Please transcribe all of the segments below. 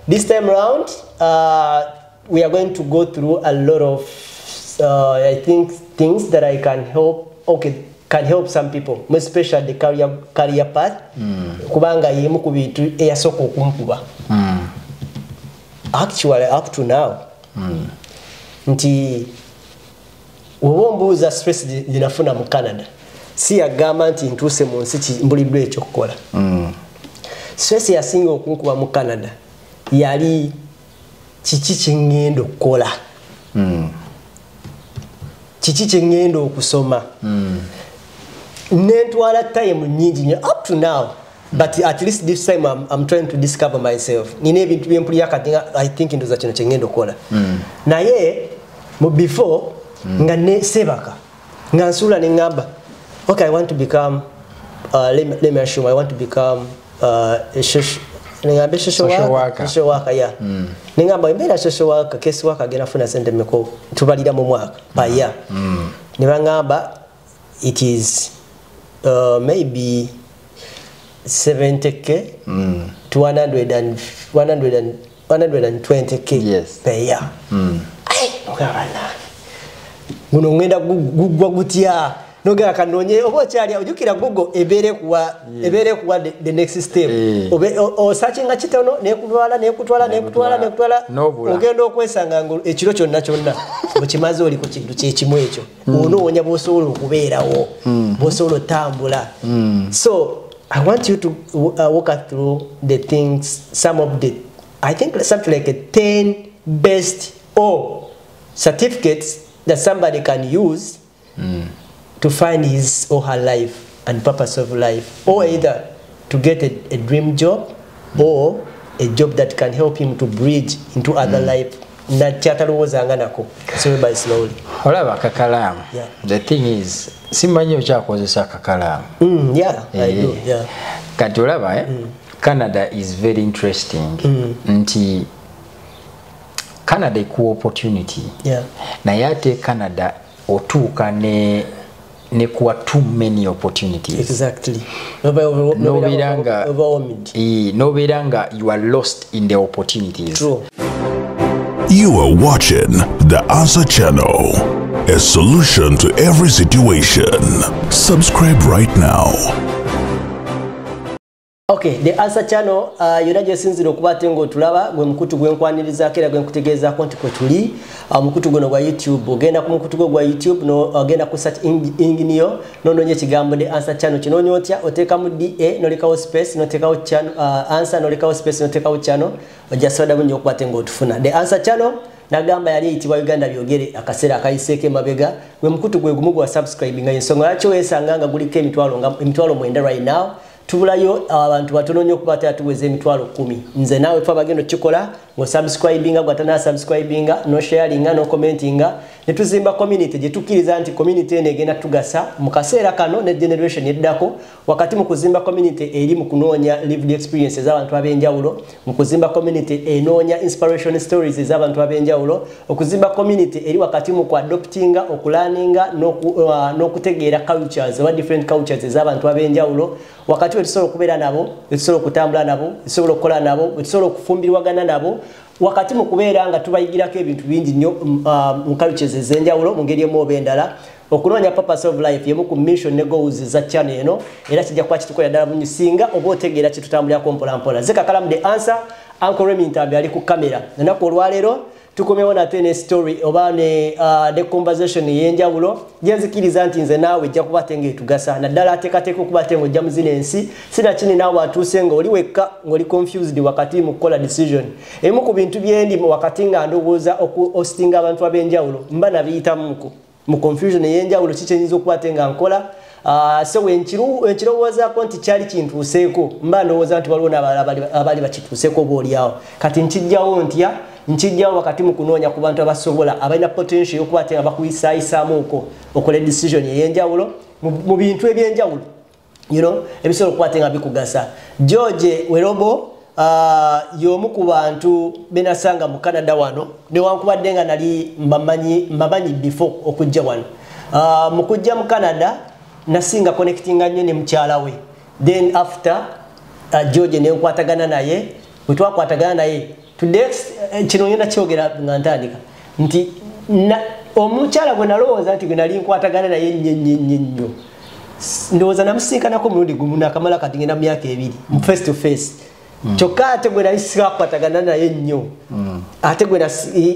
This time round, we are going to go through a lot of, I think, things that I can help, okay, can help some people, more especially the career path. Kubanga yemu ku bintu eyasooka okunkuba. Actually, up to now, nti woba ombuuza stress gyenafuna mu Canada, si yagamba nti ntuuse mu nsi mbuliddwa ekyokukola. Stress yasinga okunkuba mu Canada yali kiki kyeŋŋenda okukola, kiki kyeŋŋenda okusoma. Nentwala time nyingi nnyo up to now, but at least this time I'm trying to discover myself. Nina ebintu byempulira kati nga I think ndoza kino kyeŋŋenda okukola. Naye mu before nga ne sebaka nga nsuula ne ŋŋamba, okay, I want to become, let me assume I want to become a social, neŋŋamba social Social worker, worker. Social worker, yeah. Neŋŋamba embeera social worker, case worker agenda funa sente mmeka tubalira mu mwaka per year? Ne baŋŋamba it is maybe 70K to 100 and, 100 and, 120K per year. Ai, mugamba nange. Guno ngenda gugwa gutya? Nogera kanonye oba okyali ojjukira Google ebeere kuwa, ebeere kuwa the next step. Obe osearchinga kitono nekutwala, nekutwala, nekutwala, nekutwala. N'obula. Ogenda okwesanga ngo ekiro kyonna kyonna okimaze oli ku kintu kyekimu ekyo. Onoonya bw'osobola okubeerawo, bw'osobola otambula. So I want you to walk us through the things, some of the, I think something like a 10 best or certificates that somebody can use to find his or her life and purpose of life, or either to get a dream job or a job that can help him to bridge into other life nakyatalowoozanga nako slowly by slowly. Olaba akakalaamu. Yeah. The thing is, simanyi okyakozesa akakalaamu. Yeah, I do. Yeah. Kati olaba, eh? Canada is very interesting. Nti Canada ekuwa opportunity. Naye ate Canada otuuka ne kuwa too many opportunities. Exactly. Nobeera nga Overwhelmed. Nobeera nga you are lost in the opportunities. True. You are watching The Answer Channel, a solution to every situation. Subscribe right now. Okay, The Answer Channel, yonna gyesinzira okuba ate ng'otulaba gwe mukutu gwe nkwanirizaako era gwe nkutegeezaako nti kwe tuli. Omukutu guno gwa YouTube, ogenda ku mukutu gwo gwa YouTube, no, ogenda ku search engine yo, n'onoonya ekigambo The Answer Channel. Kinoonya otya? Oteekamu DA, n'olekawo space, n'oteekawo channel, answer, n'olekawo space, n'oteekawo channel, ojja sobola bulungi okuba ate ng'otufuna. The Answer Channel, nagamba yali eyitibwa Uganda Byogere akaseera akayiseeko emabega, gwe mukutu gwe gumu gwa subscribe nga ensonga lwaki weesanga nga guliko emitwalo nga 9000 right now. Tubulayo abantu batono nnyo okuba ate tuweza 100,000. Nze naawe ffe abagenda okukikola, ng'osubscribinga, gw'atanasubscribinga, n'osharinga, n'ocommentinga, ne tuzimba community gye tukkiriza nti community eno egenda tugasa mu kaseera kano ne generation eddako, wakati mu kuzimba community eri mu kunoonya lived experiences ez'abantu ab'enjawulo, mu kuzimba community enoonya inspiration stories ez'abantu ab'enjawulo, okuzimba community eri wakati mu kuadoptinga, okulaninga, n'okutegeera cultures oba different cultures ez'abantu ab'enjawulo, wakati we tusobola okubeera nabo, we tusobola okutambula nabo, we tusobola okukola nabo, we tusobola okufumbirwagana nabo, wakati mu kubeera nga tubayigirako ebintu bingi nnyo, mu cultures ez'enjawulo mu ngeri emu oba endala. Okunoonya purpose of life y'emu ku mission ne goals za channel eno, era kijja kuba kitukolera ddala bulungi singa oba otegeera kye tutambulirako mpola mpola. Nze Kakalamu The Answer, Uncle Remy Ntambi ali ku kamera. Ennaku olwaleero tukomyewo nate ne story oba ne conversation ey'enjawulo gye nzikiriza nti nze naawe ejja kuba ate ng'etugasa, naddala ateekateeka okuba ate ng'ojja mu zino ensi, sinakini naawe atuuse ng'oli wekka ng'oli confused wakati mu kukola decision. Ebimu ku bintu bye ndi wakati nga ndowooza okuhostinga abantu ab'enjawulo mba nabiyitamuko mu confusion ey'enjawulo, ki kye nnyinza okuba ate nga nkola. So wenkirowoozaako nti kyali kintuuseeko, mba ndowooza nti waliwo n'abalala abali bakituuseeko oba oliawo. Kati nkijjawo ntya? Nkijjawo wakati mu kunoonya ku bantu abasobola, abalina potential y'okuba ate nga bakuyisaayisaamuuko okola decision ey'enjawulo mu bintu ebyenjawulo, ebisobola okuba ate nga bikugasa. George Werobo, y'omu ku bantu be nasanga mu Canada wano, newankubadde nga nali mbamanyi before okujja wano. Mu kujja mu Canada nasinga connectinga nnyo ne mukyala we, then after, George ne nkwatagana naye. Bwe twakwatagana naye Today kino ngenda kyogera nga ntandika nti omukyala gwe nalowooza nti gwe nali nkwatagana naye nnyo nnyo nnyo nnyo, ndowooza namusinkanako omulundi gumu, nakamala kati ngenda mu myaka 2 face to face. Kyokka ate gwe nali sikakwatagana naye nnyo, ate gwe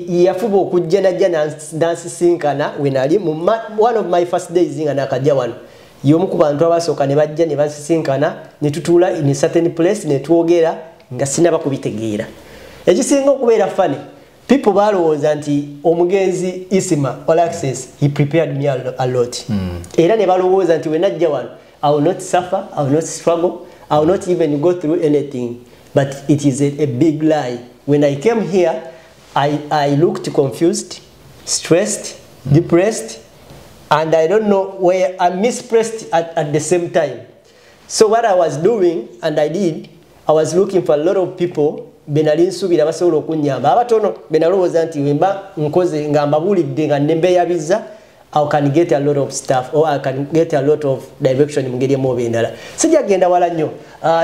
yafuba okujja najja nansisinkana we nali mu one of my first days nga nakajja wano. Y'omu ku bantu abasooka ne bajja ne bansisinkana ne tutuula in a certain place ne twogera nga sinaba kubitegeera. Ekisinga okubeera funny, people balowooza nti omugenzi Isima All Access, he prepared me a lot. Era ne balowooza nti we najja wano I will not suffer, I will not struggle, I will not even go through anything. But it is a big lie. When I came here, I looked confused, stressed, depressed, and I don't know where I mispressed at the same time. So what I was doing, and I did, I was looking for a lot of people benali nsuubira basobola okunnyamba, abatono benalowooza nti wemba nkoze nga mbabuulidde nga nembeeyabiza, I can get a lot of stuff or I can get a lot of direction mu ngeri emu oba endala. Sijja kugenda wala nnyo.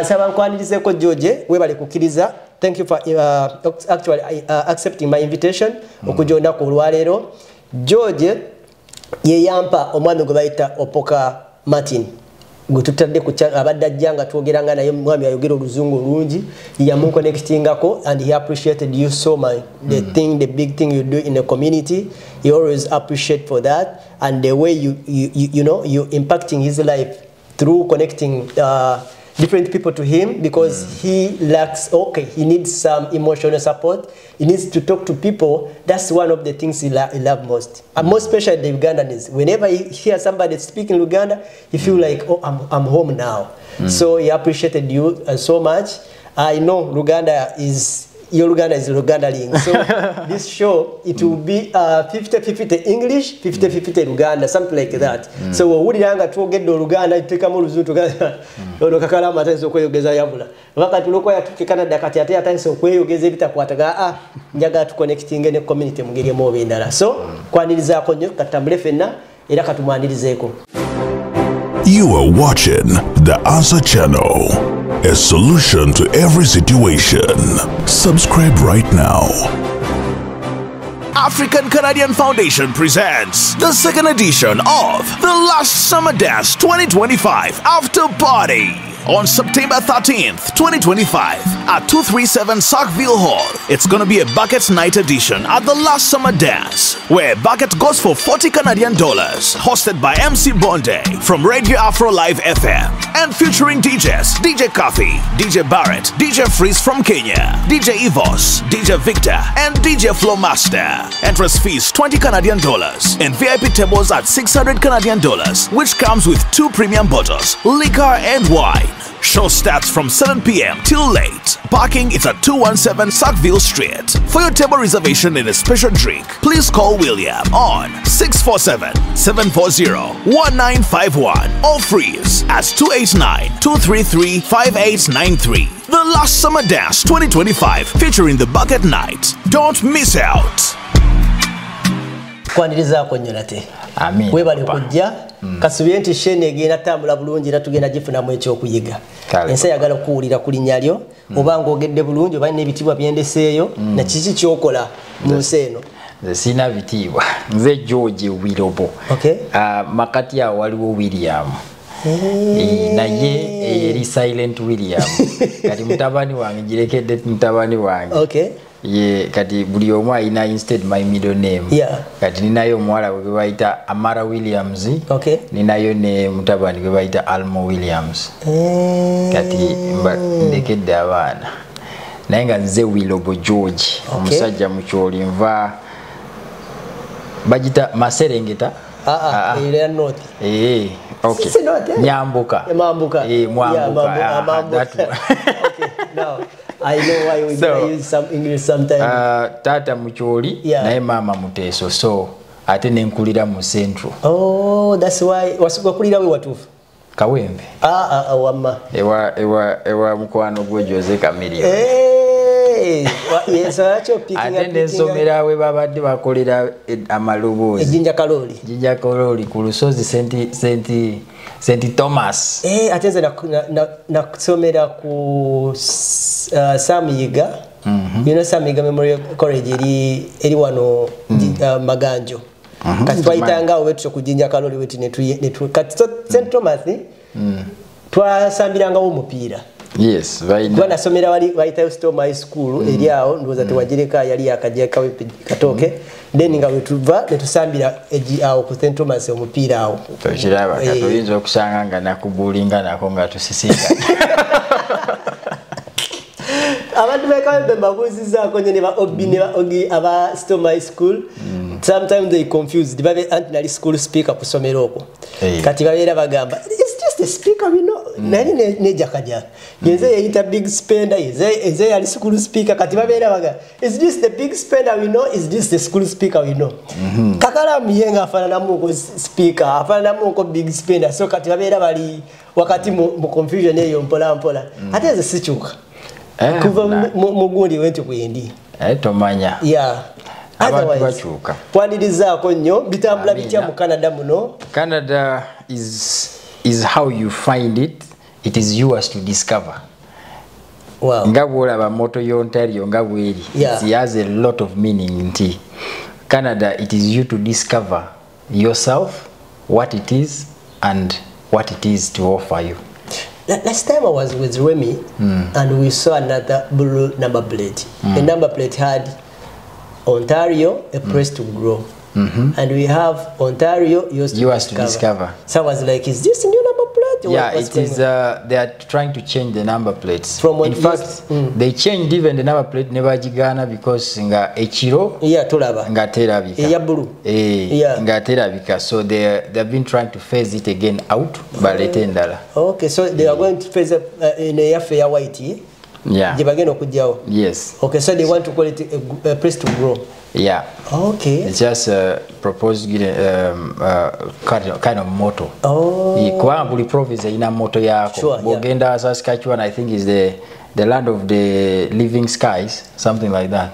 Nsaba nkwanirizeeko George, weebale kukkiriza. Thank you for actually accepting my invitation okujja olunaku olwaleero. George ye yampa omwami gwe bayita Opoka Martin gwe tutadde ku abadde ajja nga twogeranga naye, omwami ayogera oluzungu olungi, yamuconnectingako and he appreciated you so much. The thing, the big thing you do in the community, he always appreciate for that, and the way you know you impacting his life through connecting different people to him, because he lacks, okay, he needs some emotional support, he needs to talk to people. That's one of the things he loves most, and most especially the Ugandans. Whenever he hears somebody speaking Luganda, he feel like, oh, I'm home now. So he appreciated you so much. I know Luganda is, your Luganda is Luganda-ling. So this show, it will be 50-50 English, 50-50 Luganda, something like that. So owulira nga twogedde Oluganda, tuteekamu Oluzungu, ono Kakalaamu atandise okweyogeza yabula. Wakati olwokuba yatuuka e Canada kati ate atandise okweyogeza ebitakwatagana, ah, njagala tuconnectinge ne community mu ngeri emu oba endala. So kwanirizaako nnyo, katutambule ffenna era katumwanirizeeko. You are watching The Answer Channel, a solution to every situation. Subscribe right now. African Canadian Foundation presents the second edition of the Last Summer Dance 2025 After Party on September 13th, 2025 at 237 Sackville Hall. It's gonna be a bucket night edition at the Last Summer Dance, where bucket goes for 40 Canadian dollars, hosted by MC Bonde from Radio Afro Live FM and featuring DJs DJ Kathy, DJ Barrett, DJ Freeze from Kenya, DJ Evos, DJ Victor, and DJ Flowmaster. Entrance fees 20 Canadian dollars and VIP tables at 600 Canadian dollars, which comes with 2 premium bottles, liquor and wine. Show starts from 7 p.m. till late. Parking is at 217 Sackville Street. For your table reservation and a special drink, please call William on 647-740-1951 or Freeze at 289-233-5893. The Last Summer Dance 2025 featuring the Bucket Night. Don't miss out. Kwanirizaako nnyo nate. Amiina. Weebale kujja. Kasubire nti shene egenda tambula bulungi era tugenda gifunamu ekyokuyiga. Kale. Ensi eyagala okuwulira ku linnya lyo, oba ng'ogedde bulungi oba n'ebitiibwa byendeseeyo, na kiki ky'okola mu nsi eno? Nze sirina bitiibwa. Nze George Wilobo. Okay. Makati awo waliwo William. Naye eri Silent William. Kati mutabani wange girekedde mutabani wange. Okay. Ye kati buli omu alina instead my middle name. Yeah. Kati ninayo omuwala gwe bayita Amara Williams. Okay. Ninayo ne mutabani gwe bayita Almo Williams. Kati mba ndekedde abaana. Naye nga nze Wilobo George. Okay. Omusajja mukyoli nva bagita Maserengeta. Ah, ah, era North. Okay. Si North, eh? Nyambuka. Mambuka. Mwambuka. Yeah, Mambuka. Ah, Mambuka. that one. Okay, now I know why we So, use some English sometimes. Tata mukyoli Yeah. naye maama Muteeso, so ate nenkulira mu Central. Oh, that's why wakulira we watuufu. Kawempe. Ah, ah, ah, wamma. Ewa mukwano gwe Jose Chameleone. Hey, yes, so picking Ate up, picking up. nensomera we babadde bakolera amaloboozi. Ejjinja Kalooli. Jinja Kalooli ku lusozi Saint Thomas. Ate nze nakusomera ku Sam Yiga. You know Sam Yiga Memorial College eri wano Maganjo. Kati twayitanga awo wetutyo ku Jinja Kaloli wetu ne kati St Thomas twasambirangawo omupiira. Yes, kuba nasomera wali bayitayo Storm High School eri awo, ndowooza tewagireka, yali yakajja Katooke. Then nga wetuva netusambira awo ku St Thomas omupiira awo. Tokiraba, kati oyinza okusanga nga nakubulinga nako nga tusisinkanye. Abantu b'e mbabuuzizaako nnyo ne ba Obi ne ba Ogi aba Storm High School. Sometimes they confused. Babe anti nali school speaker ku ssomero okwo. Kati babeera bagamba it's just a speaker we know. Nali ne jakajaka. Yenze yeyita big spender, yenze yali school speaker. Kati babeera bagamba it's just the big spender we know, it's just the school speaker we know. Kakalamu ye nga afaananamu ko speaker, afaananamu ko big spender. So kati babeera bali wakati mu confusion eyo mpola mpola. Ate nze sikyuka. Kuva mu gundi wenti kwendi. Tomanya. Yeah. Abantu bakyuka. Kwanirizaako nnyo, bitambula bitya mu Canada muno? Canada is how you find it. It is yours to discover. Wow. Nga bw'olaba motto y'Ontario nga bw'eri. Yeah. It has a lot of meaning nti Canada, it is you to discover yourself, what it is, and what it is to offer you. Last time I was with Remy and we saw another blue number plate. The number plate had Ontario, a place to grow. And we have Ontario, yours to discover. So I was like, is this a new number plate? Yeah, it is. They are trying to change the number plates. From in fact, they changed even the number plate nebagigana because nga ekiro yeah, tulaba nga terabika. Yeah, blue. Yeah. Nga terabika. So they have been trying to phase it again out, balete endala. Okay, so they are going to phase in a fair white. Yeah. Yes. Okay, so they want to call it a place to grow. Yeah. Okay. It's just a proposed kind of motto. Oh. Kubanga buli province erina motto yako. Sure, yeah. Bw'ogenda Saskatchewan, I think is the land of the living skies, something like that.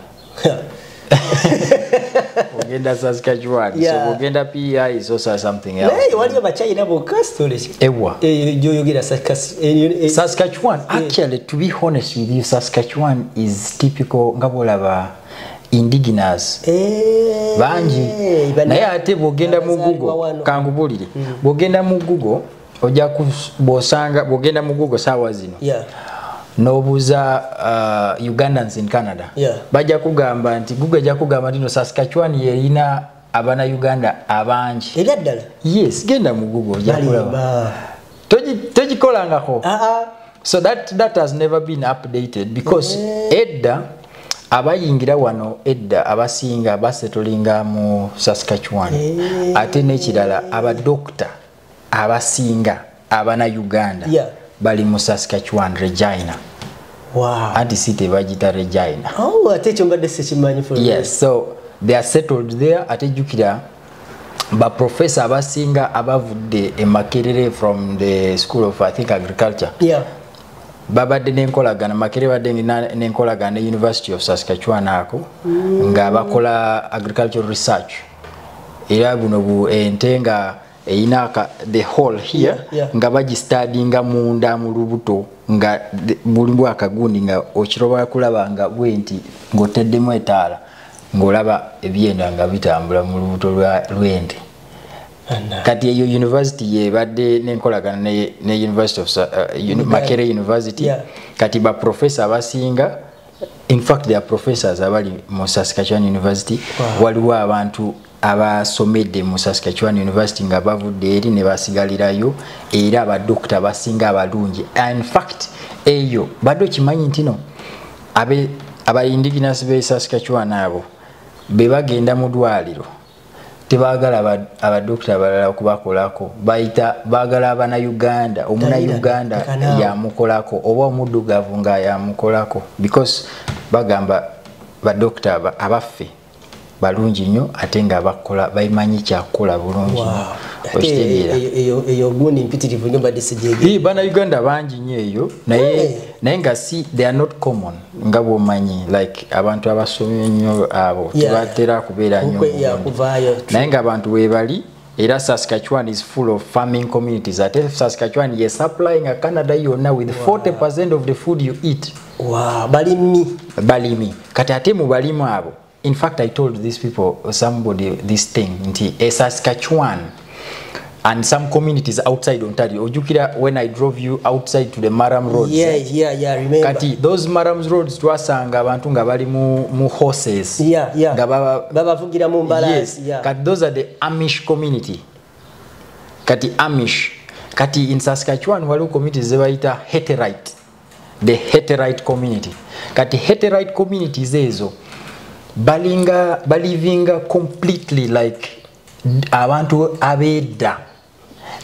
Bw'ogenda Saskatchewan. Yeah. So bw'ogenda PEI is also something else. Naye waliyo Bachina bokka story. Ewa. Gy'oyogera Saskatchewan. Saskatchewan, actually, to be honest with you, Saskatchewan is typical nga bw'olaba indigenous bangi. Naye ate bw'ogenda mu Google, kankubulire, bw'ogenda mu Google ojja bw'osanga bw'ogenda mu Google saawa zino, yeah, n'obuuza Ugandans in Canada, yeah, bajja kugamba nti Google ejja kugamba nti no Saskatchewan yerina abana Uganda abangi. Era ddala? Yes, genda mu Google ojja kulaba. Togikolangako. So that has never been updated because edda abayingira wano edda abasinga basetolinga mu Saskatchewan. Ate n'ekirala abadokita abasinga abana Uganda, yeah, bali mu Saskatchewan, Regina. Wow. Anti city bagita Regina. Oh, ate ekyo mbadde sikimanyi for Yes, so they are settled there. Ate jjukira ba professor abasinga abavudde e Makerere from the School of, I think, Agriculture. Yeah. Babadde n'enkolagana Makerere badde n'enkolagana ne University of Saskatchewan ako nga bakola agricultural research. Era buno bu ente nga eyina the hole here, yeah, yeah, nga bagistadinga munda mu lubuto nga mulimu akagundi nga okiroba kulaba nga bwe nti ng'oteddemu etaala ng'olaba ebyenda nga bitambula mu lubuto lw'ente. Kati eyo university yebadde n'enkolagana ne University of Makerere University. Yeah. Kati ba professor abasinga, in fact they are professors abali mu Saskatchewan University. Wow. Waliwo abantu abasomedde mu Saskatchewan University nga bavudde eri ne basigalirayo, era abadokita abasinga abalungi. In fact eyo badde okimanyi nti no aba indigenous be Saskatchewan abo be bagenda mu ddwaliro tebaagala abadokita abalala okubakolako, bayita baagala abana Uganda, omuna Uganda yamukolako oba omuddugavu nga yamukolako, because bagamba badokita abaffe balungi nnyo ate nga bakola bamanyi kyakukola bulungi. Okitegeera? Eyo gundi mpitirivu nnyo mbadde sigyegera. Bana Uganda bangi nnyo eyo, naye nga si they are not common nga bw'omanyi, like abantu abasomye ennyo abo tebatera kubeera nnyo, naye nga abantu weebali. Era Saskatchewan is full of farming communities. Ate Saskatchewan ye supplying Canada yonna with 40% of the food you eat. Wow, balimi. Balimi. Kati ate mu balimu abo, in fact I told these people, somebody this thing nti Saskatchewan and some communities outside Ontario. Ojukira when I drove you outside to the Maram roads. Yeah, remember. Kati those Maram roads twasanga abantu nga bali mu horses. Yeah. Nga babavugira mu mbalasi. Yes. Yeah. Kati those are the Amish community. Kati Amish. Kati in Saskatchewan waliwo communities ze bayita Hutterite. The Hutterite community. Kati Hutterite communities ezo balinga balivinga completely like abantu abedda.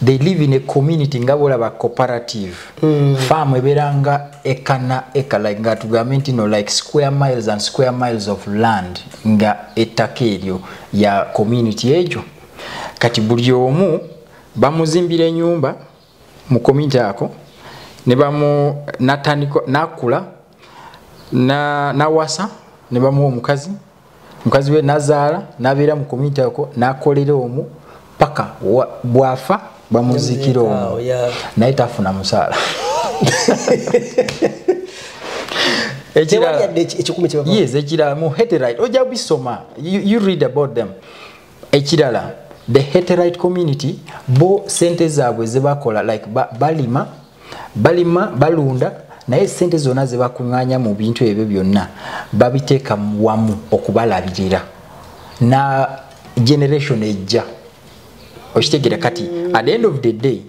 They live in a community nga bolaba cooperative. Farm eberanga eka na eka, like nga tugambe nti no, like square miles and square miles of land nga ettaka eryo ya community ejo. Kati buli omu bamuzimbira ennyumba mu community ako ne bamu natandika nakula na nawasa ne bamuwa omukazi, mukazi we nazaala nabeera mu community ako nakolera omwo paka bwafa bamuzikira omwo. Naye tafuna musaala. Yes, ekirala mu Hutterite ojja bisoma, you read about them. Ekirala the Hutterite community bo sente zaabwe zebakola like balima balunda, naye sente zonna zebakuŋŋaanya mu bintu ebyo byonna babiteeka wamu okubalabirira na generation ejja. Okitegeera? Kati at the end of the day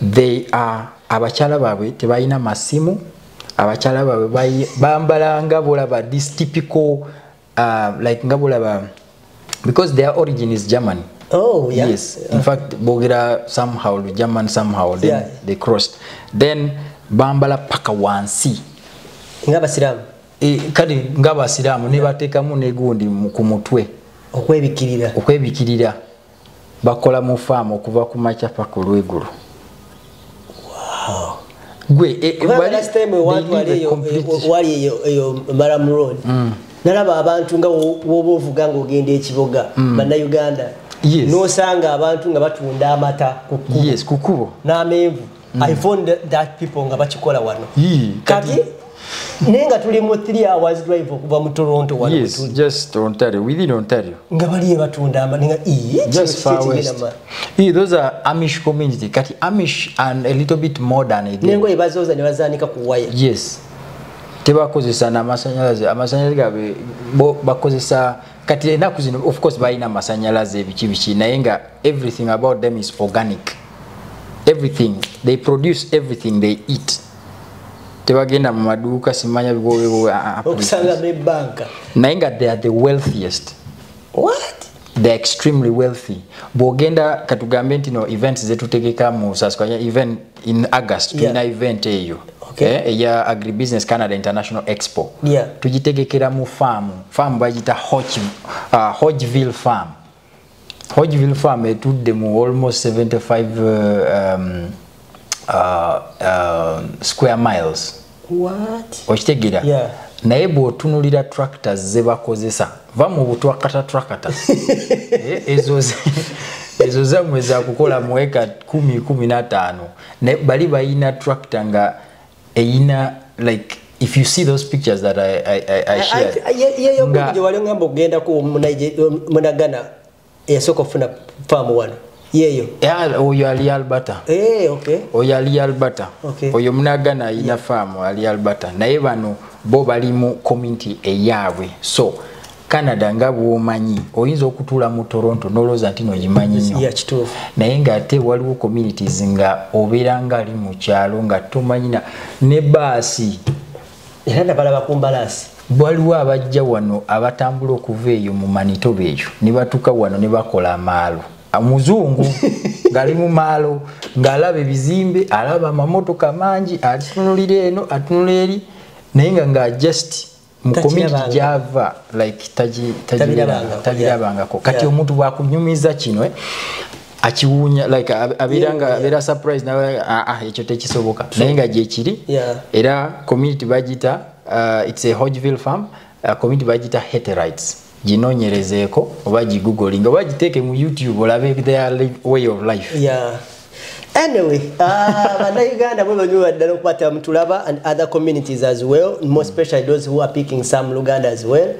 they are abakyala baabwe tebalina masimu, abakyala baabwe bambala nga bolaba this typical like nga bolaba, because their origin is German. Oh, yeah. Yes. In fact, bogera somehow German somehow then they crossed. Then bambala paka wansi. Nga basiramu. Kati nga basiramu ne bateekamu negundi ku mutwe. Okwebikirira. Okwebikirira. Bakola mu farm okuva ku makya paka olweggulo. Wow. Gwe last time wali eyo Maram Road. Nalaba abantu nga woba ovuga ng'ogenda ekiboga bannayuganda. Yes. Nosanga abantu nga batunda amata ku kkubo. Yes, ku kkubo. N'amenvu. I found that people nga bakikola wano. Kati naye nga tuli mu 3 hours drive okuva mu Toronto wano. Yes, just Ontario, within Ontario. Nga baliyo batunda amata nga just far west. Those are Amish community. Kati Amish and a little bit modern again. N'engoye bazooza ne bazaanika ku waya. Yes. Tebakozesa n'amasanyalaze, amasanyalaze gaabwe bo bakozesa kati ennaku zino of course balina amasanyalaze biki biki, naye nga everything about them is organic. Everything they produce, everything they eat. Tebagenda mu maduuka simanya bigobe okusanga ne banka, naye nga they are the wealthiest. What? They are extremely wealthy. Bw'ogenda katugambe nti no events zetutegeka mu Saskatchewan, even in August tulina event eyo. Okay. Eya Agribusiness Canada International Expo. Yeah. Tugitegekera mu farm. Farm bagiyita Hodgeville Farm. Hodgeville Farm etudde mu almost 75 square miles. What? Okitegeera? Yeah. Naye bw'otunuulira tractors ze bakozesa, va mu butwakata tractor. Ezo zammwe za kukola mu eka 10 15. Naye bali bayina tractor nga eyina, like if you see those pictures that I shared. Yeyo gye wali ngamba okugendako munagana eyasooka okufuna faamu wano. Yeyo. Oyo ali Alberta. Okay. Oyo ali Alberta. Okay. Oyo munagana ayina faamu ali Alberta. Naye bano bo bali mu community eyaabwe. So Canada nga bw'omanyi oyinza okutuula mu Toronto n'olowooza nti n'ogimanyi nnyo. Yeah, kituufu. Naye ng'ate waliwo communities nga obeera nga ali mu kyalo nga tomanyi ne baasi. Era nabalaba ku mbalaasi. Waliwo abajja wano abatambula okuva eyo mu Manitoba eyo ne batuuka wano ne bakola amaalo. Omuzungu ng'ali mu maalo ng'alaba ebizimbe, alaba amamotoka mangi, atunulira eno atunula eri, naye nga just mu community gy'ava like tabirabangako. Kati omuntu bw'akunyumiza kino akiwunya like abeera nga abeera surprise nawe ekyo tekisoboka, naye nga gyekiri. Era community bagiyita it's a Hodgeville farm, community bagiyita Hutterites. Ginoonyerezeeko oba gigugolinga oba giteeke mu YouTube olabe their way of life. Yeah. Anyway, Bannayuganda mwe banyuwa ddala okukwata mutulaba and other communities as well, more especially those who are picking some Luganda as well.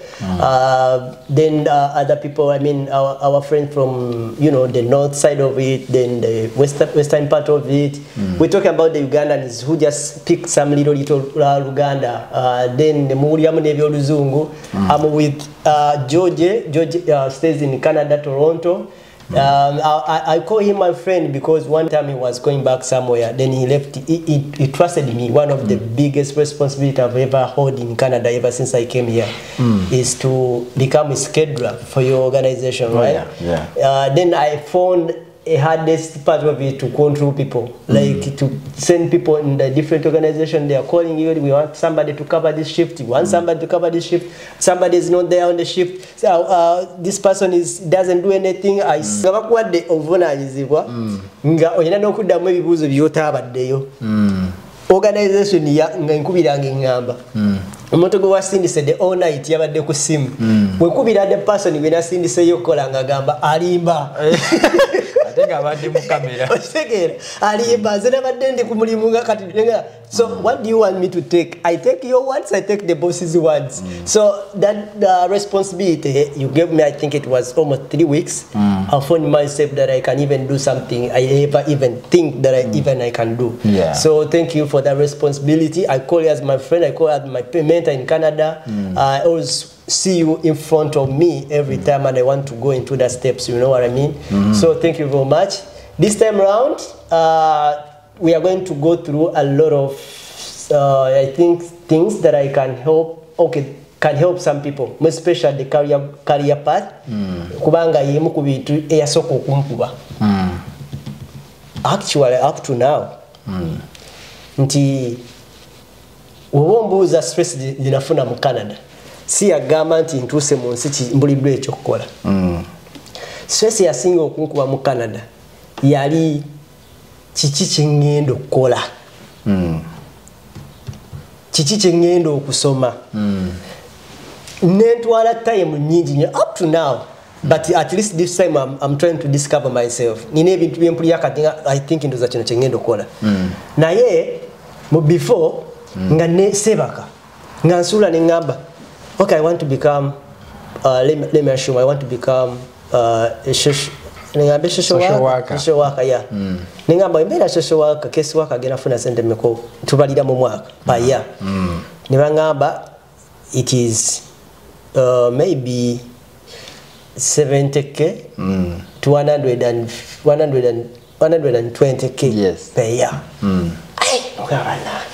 Then other people, I mean, our friends from, the north side of it, then the western part of it. We're talking about the Ugandans who just pick some little, little Luganda. Then the muwuliramu n'ebyoluzungu. I'm with George. George stays in Canada, Toronto. I call him my friend because one time he was going back somewhere, then he left, he trusted me. One of the biggest responsibility I've ever held in Canada ever since I came here is to become a scheduler for your organization, right? Yeah. Then I found a hardest part of it to control people, like to send people in the different organization. They are calling you, we want somebody to cover this shift, we want somebody to cover this shift, somebody is not there on the shift, so this person is doesn't do anything. I nga bakuwadde obuvunaanyizibwa nga olina n'okuddamu ebibuuzo by'otaabaddeyo. Organization ya nga enkubiranga eŋŋamba omuntu gwe wasindise the all night yabadde ku simu, wekubira the person gwe nasindiseyo okukola nga agamba alimba. Ate nga abadde mu kamera. Okitegeera, alimba, nze nabadde ndi ku mulimu nga kati so what do you want me to take? I take your words, I take the boss's words. So that the responsibility you gave me, I think it was almost 3 weeks, I found myself that I can even do something I never even think that I even I can do. So thank you for that responsibility. I call you as my friend, I call you as my mentor in Canada. I always see you in front of me every time and I want to go into the steps, you know what I mean? So thank you very much. This time round, we are going to go through a lot of, I think, things that I can help, okay, can help some people, more especially the career path. Kubanga yemu ku bintu eyasooka okunkuba. Actually, up to now, nti oba ombuuza stress gye nafuna mu Canada, si yagamba nti ntuuse mu nsi mbuliddwa ekyokukola. Stress yasinga okunkuba mu Canada yali kiki kyeŋŋenda okukola, kiki kyeŋŋenda okusoma. Nentwala time nyingi nnyo up to now, but at least this time I'm trying to discover myself. Nina ebintu byempulira kati nga I think ndoza kino kyeŋŋenda okukola, naye mu before nga ne sebaka nga nsuula ne ŋŋamba, okay, I want to become let me assume I want to become a social, neŋŋambe social Social worker, worker. Social worker, yeah. Neŋŋamba embeera social worker, case worker agenda funa sente mmeka tubalira mu mwaka per year? Ne baŋŋamba it is maybe 70K to 100 and 100 and 120K per year. Ai, ngamba nange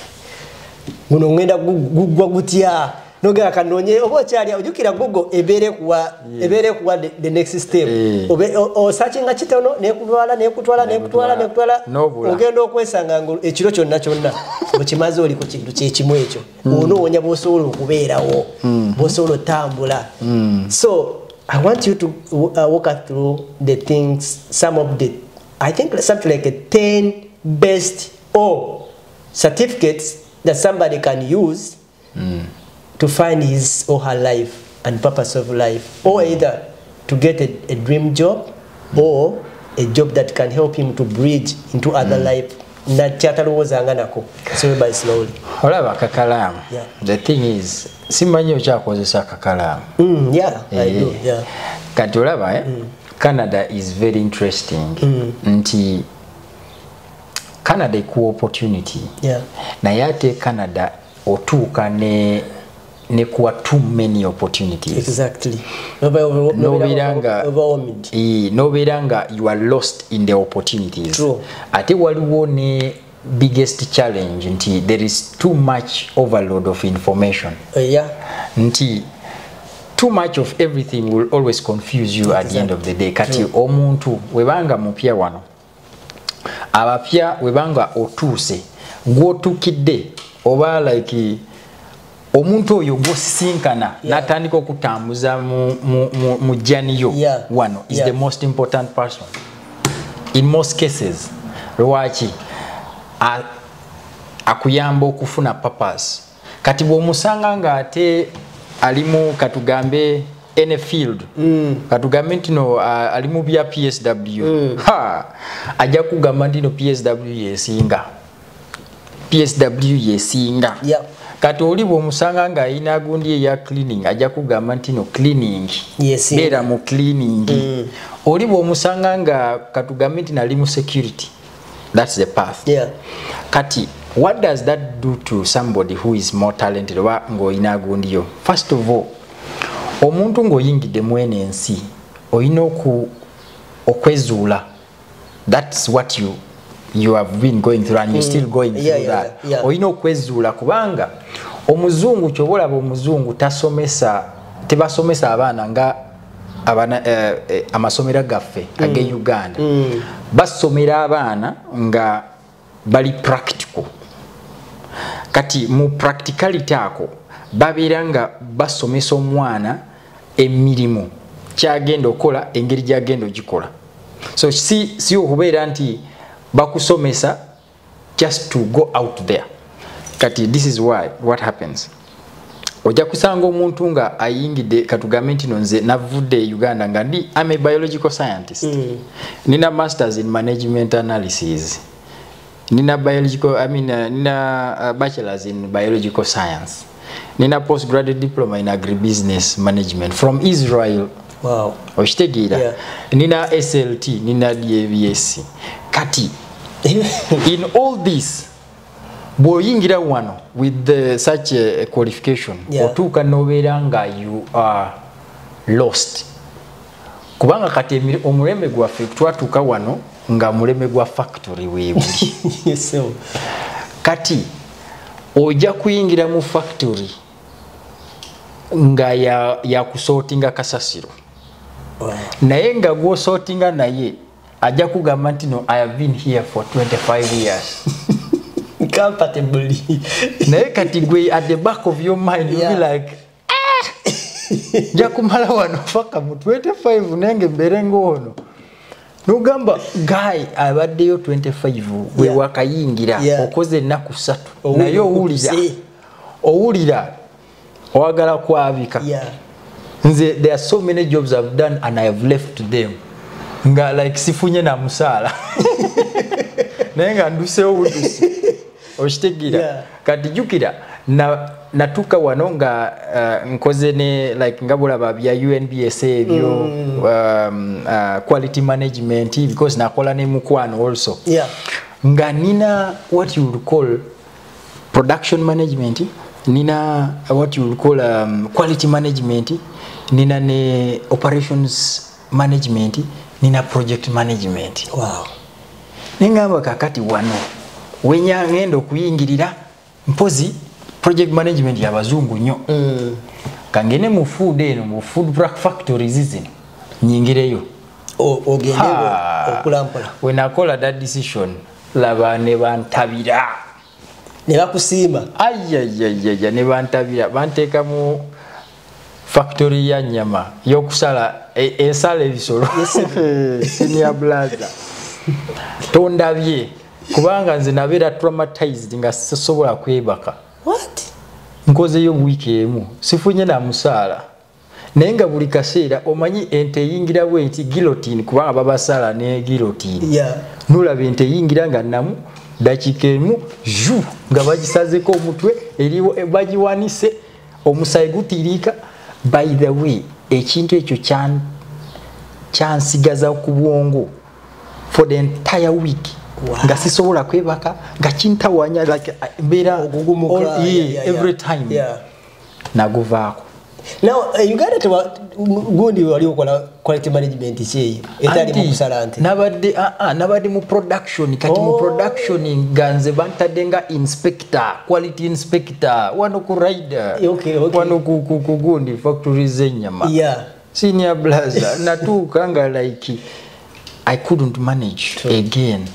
guno ngenda guggwa gutya? Nogera kanoonye oba okyali ojjukira Google ebeere kuwa the next step. Osearchinga kitono nekutwala, nekutwala, nekutwala, nekutwala. N'obula. Ogenda okwesanga nga ekiro kyonna kyonna okimaze oli ku kintu kyekimu ekyo, onoonya bw'osobola okubeerawo, bw'osobola otambula. So I want you to walk us through the things, some of the, I think something like a 10 best or certificates that somebody can use to find his or her life and purpose of life, or either to get a dream job or a job that can help him to bridge into other life nakyatalowoozanga nako, so by slowly. Olaba akakalaamu? Yeah. The thing is, simanyi okyakozesa akakalaamu. Yeah, I do, yeah. Kati olaba, eh? Canada is very interesting nti Canada ekuwa opportunity, naye ate Canada otuuka ne nekuwa too many opportunities. Nobeera nga Overwhelmed. Nobeera nga you are lost in the opportunities. True. Ate waliwo ne biggest challenge nti there is too much overload of information, nti too much of everything will always confuse you at the end of the day. Kati omuntu webanga mupya wano, abapya webanga otuuse gwotukidde oba like omuntu oyo gwosisinkana n'atandika okutambuza mu journey yo wano is the most important person in most cases. Lwaki? Akuyamba okufuna purpose. Kati bw'omusanga ng'ate alimu katugambe any field, katugambe nti no ali mu bya PSW, ha, ajja kugamba nti no PSW yesinga, PSW yesinga. Kati oli bw'omusanga ng'ayina gundi eya cleaning, ajja kugamba nti no cleaning Yesinga. Beera mu cleaning. Oli bw'omusanga nga katugambe nti nali mu security, that's the path. Kati what does that do to somebody who is more talented oba ng'olina gundi yo? First of all, omuntu ng'oyingidde mu eno ensi olina okwezuula. That's what you have been going through and you're still going through that. Olina okwezuula kubanga omuzungu, kyoba olaba omuzungu tasomesa, tebasomesa abaana nga abaana, amasomero gaffe ag'e Uganda. Basomera abaana nga bali practical. Kati mu practicality ako babeera nga basomesa omwana emirimu kyagenda okola, engeri gyagenda ogikola. So si okubeera nti bakusomesa just to go out there. Kati this is why what happens, ojja kusanga omuntu nga ayingidde, katugambe nti no nze navudde e Uganda nga ndi, I'm a biological scientist, nina masters in management analysis, nina biological, I mean, nina bachelors in biological science, nina postgraduate diploma in agribusiness management from Israel. Okitegeera? Yeah. Nina SLT, nina DABSC. Kati in all this, bw'oyingira wano with such a qualification, otuuka n'obeera nga you are lost, kubanga kati omulembe gwaffe twatuuka wano nga mulembe gwa factory weebuli. Yes, sir. Kati ojja kuyingira mu factory nga ya kusortinga kasasiro. Naye nga gw'osortinga naye ajja kugamba nti no, I have been here for 25 years. Comfortably. Naye kati gwe at the back of your mind you'll be like, nja kumala wano paka mu 25 nenge mbeere ng'ono. Nogamba guy abaddeyo 25 we wakayingira, okoze ennaku 3, Owulira naye owulira, okuse. owulira oyagala kwabika. Nze there are so many jobs I've done and I have left them nga like sifunye na musaala, naye nga nduseewo budusi. Okitegeera? Yeah. Kati jjukira natuuka wano nga nkoze ne like nga bulaba bya UNBS ebyo, quality management, because nakola ne mukwano also. Nga nina what you would call production management, nina what you would call quality management, nina ne operations management, nina project management. Nengamba kakati wano wenya ngenda okuyingirira mpozi project management y'abazungu nnyo. Kangene mu food eno, mu food factories zino nyingireyo. Ogende Ha. okulampola. When I call that decision, laba ne bantabira. Ne bakusiima. Ayayayaya, ne bantabira, banteeka mu factory ya nyama y'okusala ensala ebisolo. Yes, sir. Senior brother. Tondabye kubanga nze nabeera traumatized nga sisobola kwebaka. What? Nkozeyo wiiki emu sifunye na musaala, naye nga buli kaseera omanyi ente eyingira bwenti guillotine, kubanga babasala ne guillotine. Nolaba ente eyingira nga namu dakiika emu ju nga bagisazeko omutwe, eriwo bagiwanise omusaayi gutiirika. By the way, ekintu ekyo kyansigaza ku bwongo for the entire week. Nga sisobola kwebaka, nga kintawanya like mbeera Ogugumuka, all, every time. Naguvaako. Now, Uganda tewa, gundi wali okola quality management ki eyo? Etali mu Anti, kusala nte. Nabadde mu production, kati mu production nga nze bantadde nga inspector, quality inspector, wano ku rider, wano ku gundi factory z'ennyama. Senior brother, natuuka nga like I couldn't manage again.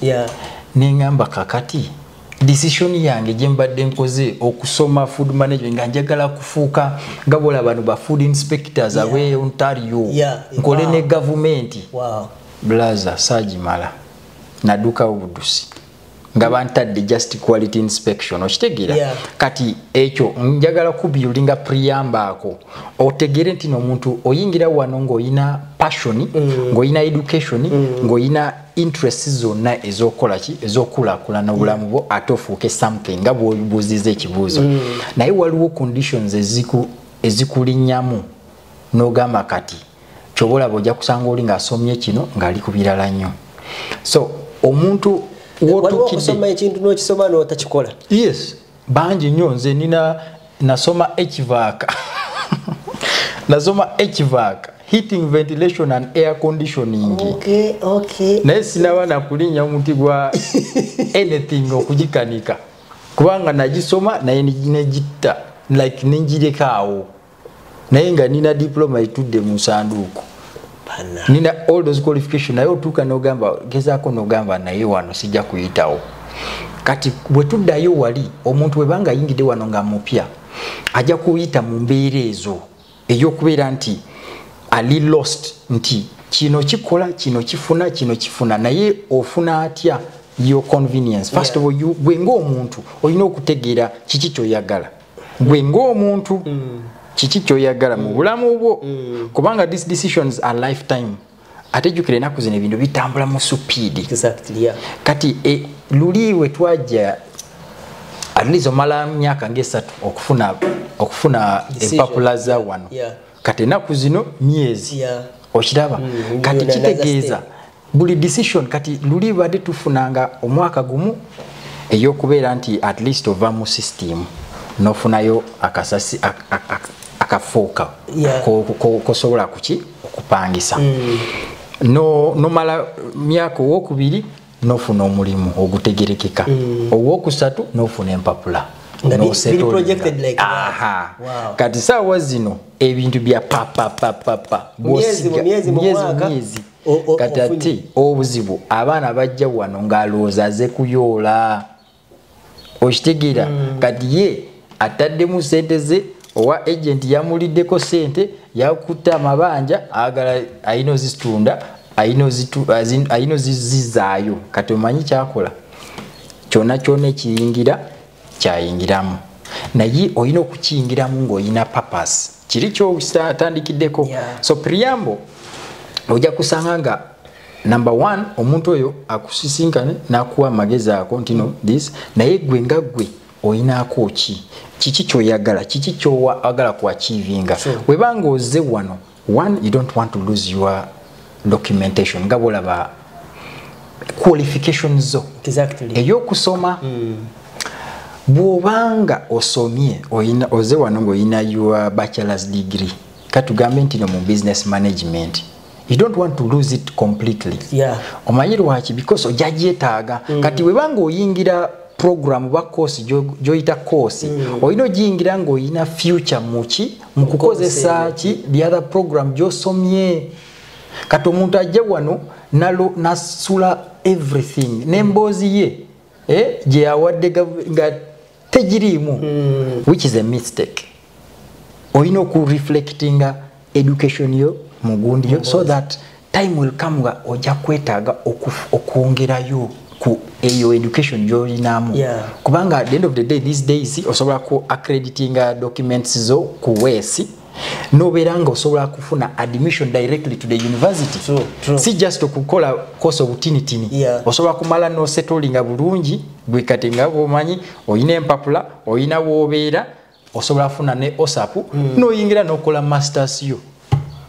Nengamba kakati decision yange gye mbadde nkoze okusoma food management nga njagala kufuuka nga bw'olaba bano ba food inspectors ab'e Ontario. Nkole ne gavumenti. Blaza saagimala, naddukawo budusi. Nga bantadde just quality inspection, okitegeera? Yeah. Kati ekyo njagala kubuildinga preamble ako otegere nti n'omuntu oyingira wano ng'oyina passion, ng'oyina education, ng'oyina interest zonna ez'okukola ki, ez'okulaakulana obulamu bwo, ate ofuuke something nga bw'obuuziza ekibuuzo. Naye waliwo conditions ezikulinnyamu n'ogamba kati kyoba olaba ojja kusanga oli ng'asomye kino ng'ali ku birala nnyo. So omuntu Waliwo wotuukidde okusoma ekintu n'okisoma n'otakikola. Yes, bangi nnyo. Nze nina nasoma HVAC, nasoma HVAC, heating, ventilation and air conditioning. Naye sinaba nakulinnya omuti gwa anything okugikanika, kubanga nagisoma naye negitta, like nenjireka awo, naye nga nina diploma etudde mu nsanduuko. Bana. Nina all those qualification, naye otuuka n'ogamba gezaako n'ogamba naye wano sijja kuyitawo. Kati bwe tuddayo wali, omuntu bwe banga ayingidde wano nga mupya, ajja kuyita mu mbeera ezo ey'okubeera nti ali lost, nti kino kikola, kino kifuna, kino kifuna, naye ofuna atya your convenience? First of all, you, gwe ng'omuntu olina okutegeera kiki kyoyagala, gwe ng'omuntu kiki kyoyagala mu bulamu bwo, kubanga these decisions are lifetime. Ate jjukira ennaku zino ebintu bitambula mu speed. Kati luli we twajja, at least omala myaka ng'esatu okufuna Decision. empapula za wano. Kati ennaku zino myezi. Okiraba? Kati Another kitegeeza step. buli decision, kati luli badde tufunanga omwaka gumu ey'okubeera nti at least ova mu system n'ofunayo akasasi akafuuka kosobola kuki okupangisa. No nomala myaka owokubiri n'ofuna omulimu ogutegerekeka, owokusatu n'ofuna empapula. Nga N'osettlinga. biri projected like that. Aha. Wow. Kati saawa zino ebintu bya papapapapa. Myezi mu myezi mu mwaka, myezi. Kati ofunye. Ate obuzibu, abaana bajja wano ng'alowooza aze kuyoola, okitegeera? Kati ye ataddemu sente ze, owa agent yamuliddeko sente, yakutte amabanja, agala ayina ozitunda, ayina ozizizaayo. Kati omanyi kyakola, kyonna kyonna ekiyingira kyayingiramu, naye olina okukiyingiramu ng'olina purpose, kiri kyotandikiddeko. So preamble ojja kusanga nga number one, omuntu oyo akusisinkane n'akuwa amagezi ako nti no this, naye gwe nga gwe oyinaako ki, kiki kyoyagala, kiki kyoagala kuachievinga. Webanga ozze wano, one, you don't want to lose your documentation, nga bwolaba qualifications zo ey'okusoma. Bw'obanga osomye, oze wano ng'olina your bachelor's degree, katugambe nti no mu business management, you don't want to lose it completely. Omanyi lwaki? Because ojja gyetaaga. Kati webanga oyingira program oba course gy'oyita course, olina ogiyingira ng'olina future muki, mu kukozesa ki, the other program gy'osomye. Kati omuntu ajja wano nasula everything n'emboozi ye gye yawadde nga tegiriimu, which is a mistake. Olina okureflectinga education yo mu gundi yo, so that time will come nga ojja kwetaaga okwongerayo ku eyo education gy'olinamu. Kubanga at the end of the day, these days osobola ku accreditinga documents zo ku WES, nobeera nga osobola kufuna admission directly to the university. True, true. Si just okukola course obutinitini. Osobola kumala nosettlinga bulungi gwe kati nga bwomanyi oyina empapula, oyina woobeera, osobola kufuna ne OSAP, noyingira nokola masters yo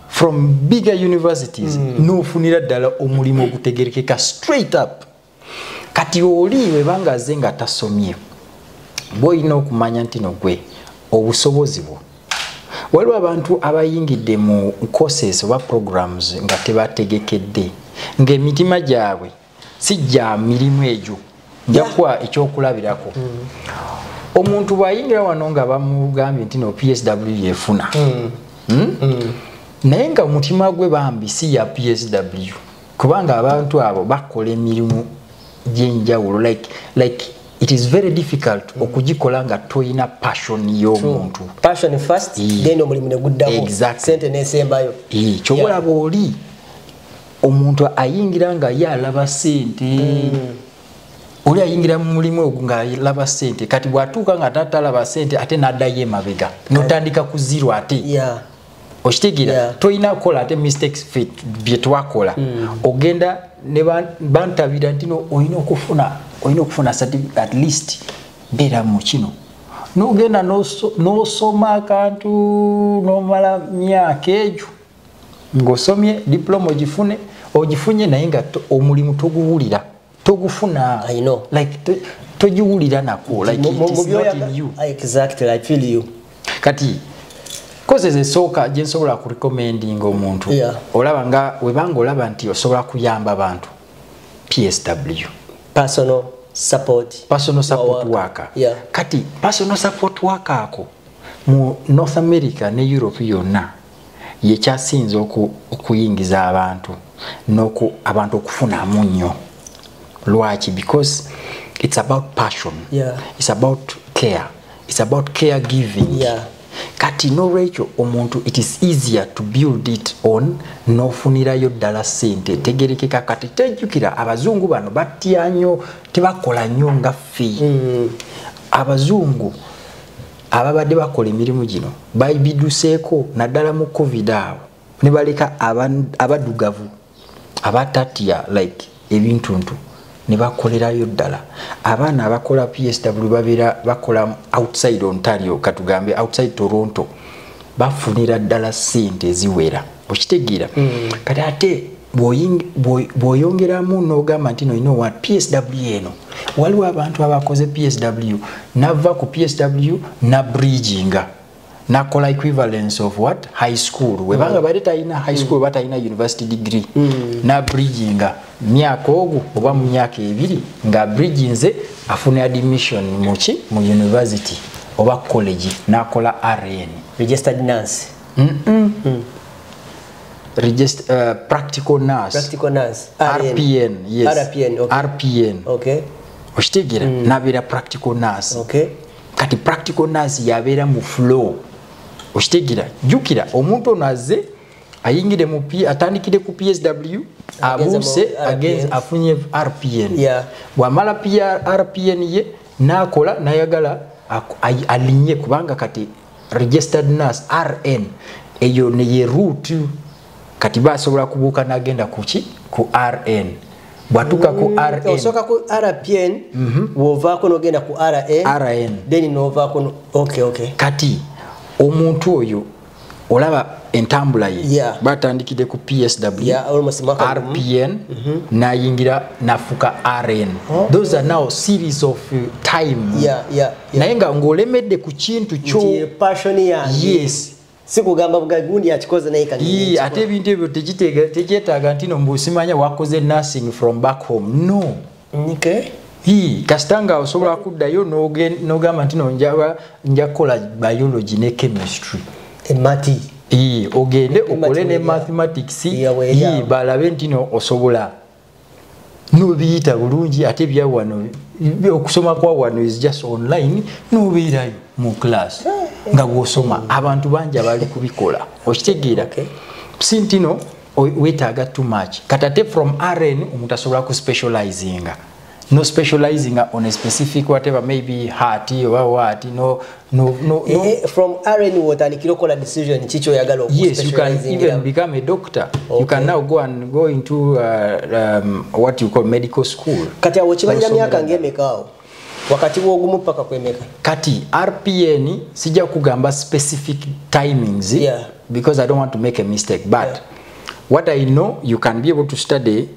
from bigger universities, nofunira ddala omulimu ogutegerekeka straight up. Kati oli webanga aze nga tasomye, bwolina okumanya nti no gwe obusobozi bwo. Waliwo abantu abayingidde mu courses oba programs nga tebategekedde, ng'emitima gyabwe si gya mirimu egyo. Nja kuwa ekyokulabirako. Omuntu bw'ayingira wano nga bamugambye nti no PSW yefuna, Naye nga omutima gwe bambi si ya PSW, kubanga abantu abo bakola emirimu gy'enjawulo, like it is very difficult okugikola nga toyina passion y'omuntu. Passion first, then omulimu ne guddako. Sente n'esembayo. Ky'oba olaba oli omuntu ayingira nga ye alaba sente. Oli ayingira mu mulimu ogwo ng'alaba ssente, kati bw'atuuka nga tatalaba ssente ate n'addayo emabega, n'otandika ku zero ate. Okitegeera? Tolina kukola ate mistakes ffe bye twakola. Ogenda ne bantabira nti no olina okufuna certificate, at least beera mu kino. N'ogenda n'osoma akantu n'omala myaka egyo ng'osomye diploma ogifunye naye nga omulimu toguwulira, togufuna. I know. Like togiwulira nako, like it is not in you. Exactly, I feel you. Kati courses esooka gye nsobola kurecommendinga omuntu, olaba nga webanga olaba nti osobola kuyamba abantu, PSW, personal support, personal support worker. Kati personal support worker ako mu North America ne Europe yonna yekyasinze okuyingiza abantu n'oku abantu okufunamu nnyo. Lwaki? Because it's about passion. It's about care. It's about caregiving. Kati n'olwekyo omuntu it is easier to build it on n'ofunirayo ddala ssente tegerekeka. Kati tejjukira abazungu bano batya nnyo, tebakola nnyo nga ffe. Abazungu ababadde bakola emirimu gino babiduseeko naddala mu COVID awo ne baleka abaddugavu abatatya like ebintuntu ne bakolerayo ddala. Abaana abakola PSW babeera bakola outside Ontario, katugambe outside Toronto, bafunira ddala ssente eziwera. Okitegeera? Kati ate bw'oyongeramu n'ogamba nti no, you know what, PSW eno waliwo abantu abakoze PSW nava ku PSW na bridginga nakola equivalence of what, high school, webanga bali talina high school oba talina university degree, na bridginga myaka ogwo oba mu myaka ebiri nga bridginze afune admission muki mu university oba college nakola RN, registered nurse. Practical nurse. Practical nurse. RN. RPN, yes. RPN, okay. RPN. Okay. Okitegeera? Nabeera practical nurse. Okay. Kati practical nurse yabeera mu flow. Okitegeera? Jjukira omuntu ono azze ayingire mu P, atandikire ku PSW, abuuse agenze afunye RPN. Bw'amala RPN ye n'akola n'ayagala alinye kubanga kati registered nurse RN eyo ne ye route. Kati basobola kubuuka n'agenda ku ki? Ku RN. Bw'atuuka ku RN. Osooka ku RPN, bw'ovaako n'ogenda ku RN, RN. Then n'ovaako okay, okay. Kati omuntu oyo olaba entambula ye. Batandikidde ku PSW, almost mwaka gumu. RPN, n'ayingira n'afuuka RN. Those are now series of time. Naye nga ng'olemedde ku kintu kyo. Nti passion yange. Yes. Si kugamba gundi yakikoze naye kati. Ate ebintu ebyo tekyetaaga nti no mbu simanya wakoze nursing from back home. No. Okay. Kasita nga osobola kuddayo n'ogamba nti no nja kukola biology ne chemistry. Emati. Ogende okole ne mathematics. Balabe nti no osobola. N'obiyita bulungi ate bya wano okusoma kwa wano is just online, n'obeerayo mu class nga bw'osoma. Abantu bangi abali kubikola. Okitegeera? Si nti no weetaaga too much. Kati ate from RN omuntu asobola ku specializinga. No specializing on a specific whatever, maybe heart or what, no. From RN wotandikira okola decision kiki oyagala oku Yes, you can specializing even become a doctor. Okay. You can now go and go into what you call medical school. Kati awo kibalira Osomera myaka ddala. ng'emeka awo? Wakati w'ogumu paka kwemeka? Kati RPN sijja kugamba specific timings, because I don't want to make a mistake, but what I know, you can be able to study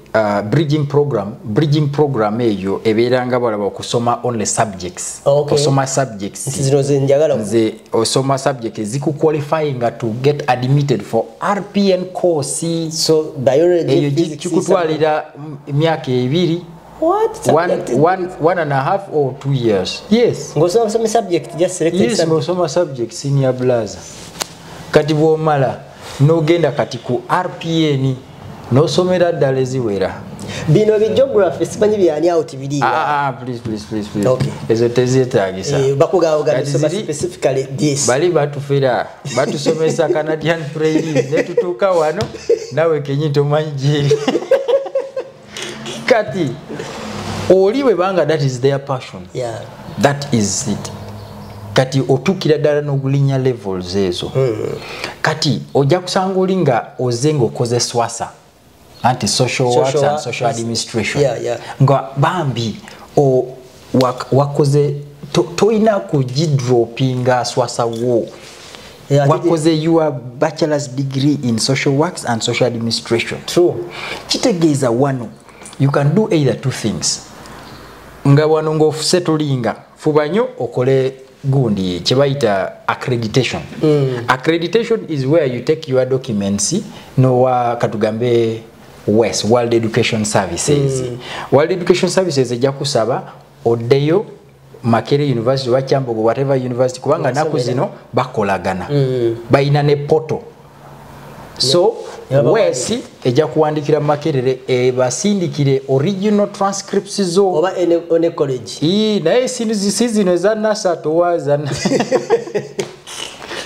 bridging program. Bridging program eyo ebeera nga balaba okusoma only subjects. Okay. Osoma subjects. Nti zino ze njagala Nze osoma subject ezikuqualifying to get admitted for RPN course. So biology, eyo physics, kikutwalira emyaka ebiri. What? 1.5 or 2 years. Yes. Ng'osoma some subject, just selected Yes, subject. ng'osoma subject senior blaza. Kati bw'omala n'ogenda kati ku RPN n'osomera ddala eziwera. Bino bi geography simanyi byani awo tibiriiwa. Please, please, please, please. Okay. Ezo tezeetaagisa. Bakugamba Kati soma ziri specifically this. Bali batufera, batusomesa Canadian prairies ne tutuuka wano nawe kenyi tomanyi gyeri. Kati Oli bwebanga that is their passion, that is it. Kati otuukira ddala n'ogulinnya levels ezo. Kati ojja kusanga oli nga oze ng'okoze SWASA, anti social works and social administration, nga bambi wakoze, toyina kugidropinga SWASA wo. Wakoze your bachelor's degree in social works and social administration. True. Kitegeeza wano you can do either two things. Nga wano ng'osettlinga, fuba nnyo okole gundi kyebayita accreditation. Accreditation is where you take your documents nowa katugambe WES, World Education Services. World Education Services ejja kusaba oddeyo Makerere University oba Kyambogo, whatever university, kubanga naku zino bakolagana, balina ne portal. So WES ejja kuwandikira Makerere ebasindikire original transcripts zo oba one college. Naye si zino eza NASA towaza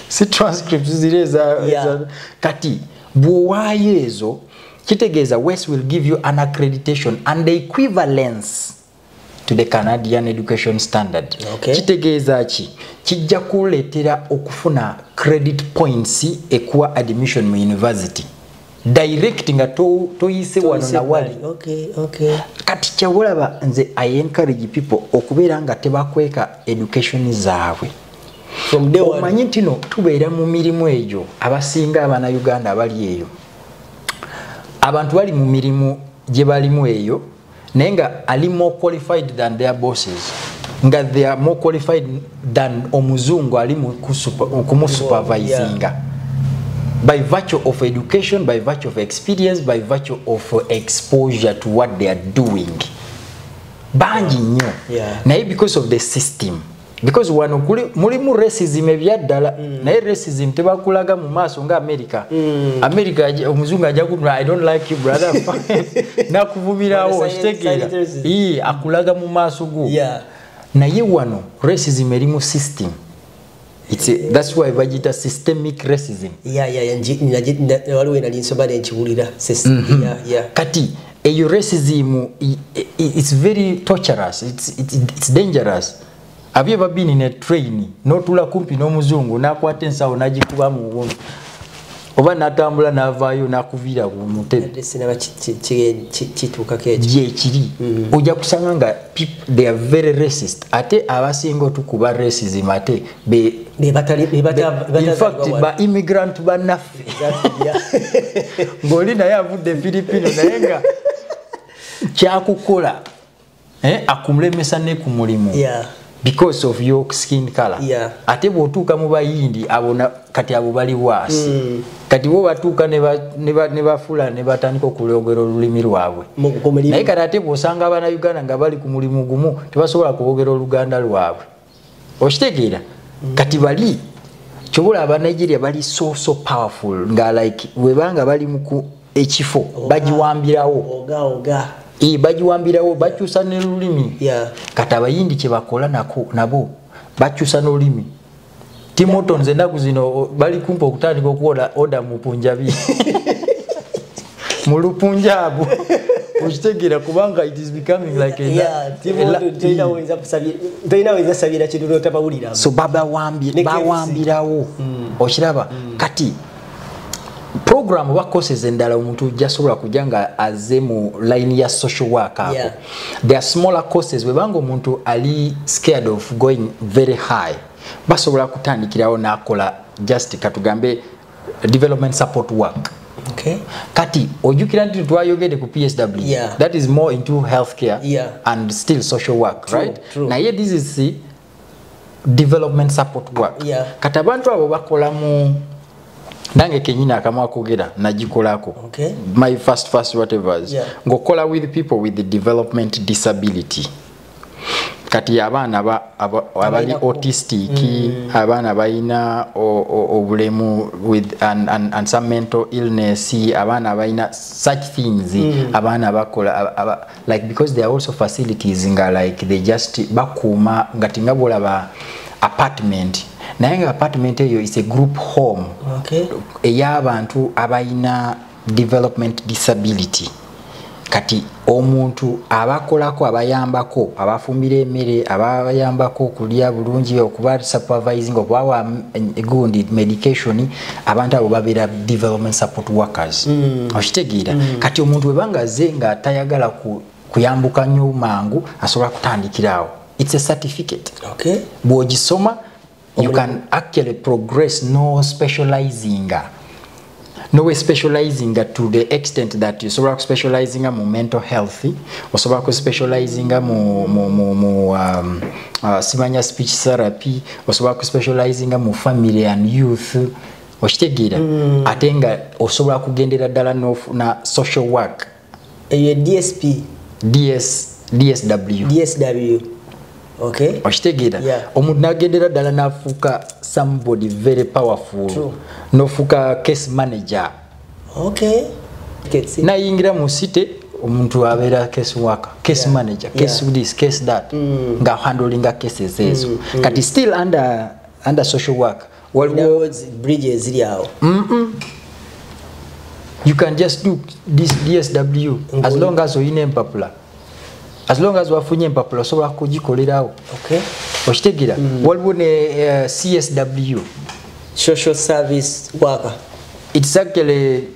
si transcripts ziri eza. Kati bw'owaayo ezo, kitegeeza WES will give you an accreditation and the equivalence to the Canadian education standard. Kitegeeza ki? Kijja kuleetera okufuna credit points ekuwa admission mu university direct nga toyise wano na wali. Kati kyewolaba nze I encourage people okubeera nga tebakweka education zaabwe. From day one. Omanyi nti no tubeera mu mirimu egyo, abasinga Abannayuganda abali eyo, abantu bali mu mirimu gye balimu eyo, naye nga ali more qualified than their bosses, nga they are more qualified than omuzungu ali mu kumusupervisinga. By virtue of education, by virtue of experience, by virtue of exposure to what they are doing. Bangi nnyo. Naye because of the system, because wano mulimu racism ebyaddala, naye racism tebakulaga mu maaso nga America. America omuzungu ajja kutunula, "I don't like you, brother," nakuvumirawo. Silent okitegeera? Racism. Ii, akulaga mu maaso go. Naye wano racism eri mu system. That's why bagiyita systemic racism. Yeah, waliwo nali nsoma nenkiwulira. Yeah. Kati eyo racism it's very torturous, it's dangerous. Have you ever been in a train n'otuula kumpi n'omuzungu n'akwata ensawo n'agikuba mu bwongo, oba n'atambula n'avaayo n'akuviira ku mutebe? Ate sinaba kituukako ekyo. Gyekiri. Ojja kusanga nga they are very racist. Ate abasinga otukuba racism ate be Be batali- be in fact batazaalibwa ba immigrant bannaffe. Exactly, yeah. Ng'oli naye avudde Filipino, naye nga kyakukola akumulemesa ne ku mulimu because of your skin color. Ate bw'otuuka mu Bayindi abo kati abo bali waasi. Kati bo batuuka ne bafula ne batandika okulogera olulimi lwabwe. Ku mulimu. Naye kati ate bw'osanga Abannayuganda nga bali ku mulimu gumu, tebasobola kwogera Oluganda lwabwe, okitegeera? Kati bali kyobola Abanigeria bali so so powerful nga like webanga bali mu ekifo bagiwambirawo. Oga oga. Bagiwambirawo, bakyusa n'olulimi. Kati Abayindi kye bakola nako nabo bakyusa n'olulimi. Tim Hortons ennaku zino bali kumpi okutandika okuwola order mu Punjabi, mu Lupunjabu, okitegeera? Kubanga it is becoming like a, Tim Hortons tolina woyinza sabira kintu n'otabawulira. So Ne KFC. Bawambirawo, okiraba? Kati program oba courses endala omuntu jasobola kujja nga aze mu line ya social work ako, there are smaller courses. Webanga omuntu ali scared of going very high, basobola kutandikirawo n'akola just katugambe development support work. Kati ojjukira nti twayogedde ku PSW? Yeah. That is more into healthcare and still social work, True, right? true. Naye this is the development support work. Kati abantu abo bakola mu nange kenyini akamu akogera nagikolako. My first whatevers, ng'okola with people with the development disability. Kati abaana abali autistic, abaana balina obulemu with and some mental illness, abaana balina such things, abaana bakola like because there are also facilities nga like they just bakuuma nga tinga bwolaba apartment, naye nga apartment eyo is a group home ey'abantu abalina development disability. Kati omuntu abakolako, abayambako, abafumbira emmere, abayambako okulya bulungi, okuba supervising, okubawa gundi medication, abantu abo babeera development support workers. Okitegeera? Kati omuntu webanga azze nga tayagala kuyambuka nnyo mangu, asobola kutandikirawo. It's a certificate. Bw'ogisoma, you can actually progress, no specializing, no specializing to the extent that osobola kuspecializinga mu mental health, osobola kuspecializinga mu simanya speech therapy, osobola kuspecializinga mu family and youth. Okitegeera? Ate nga osobola kugendera ddala na social work. Eyo DSP? DSW. DSW, okay. Okitegeera? Yeah. Omuntu nagendera ddala nafuuka somebody very powerful. True. Nofuuka case manager. Okay. Nayingira mu city, omuntu abeera case worker, case manager, case this, case that, nga handlinga cases ezo. Kati still under social work waliwo bridge eziri awo. You can just do this DSW as long as oyina empapula, as long as wafunye empapula, osobola kugikolerawo. Okitegeera? Waliwo ne CSW. Social service worker. It's actually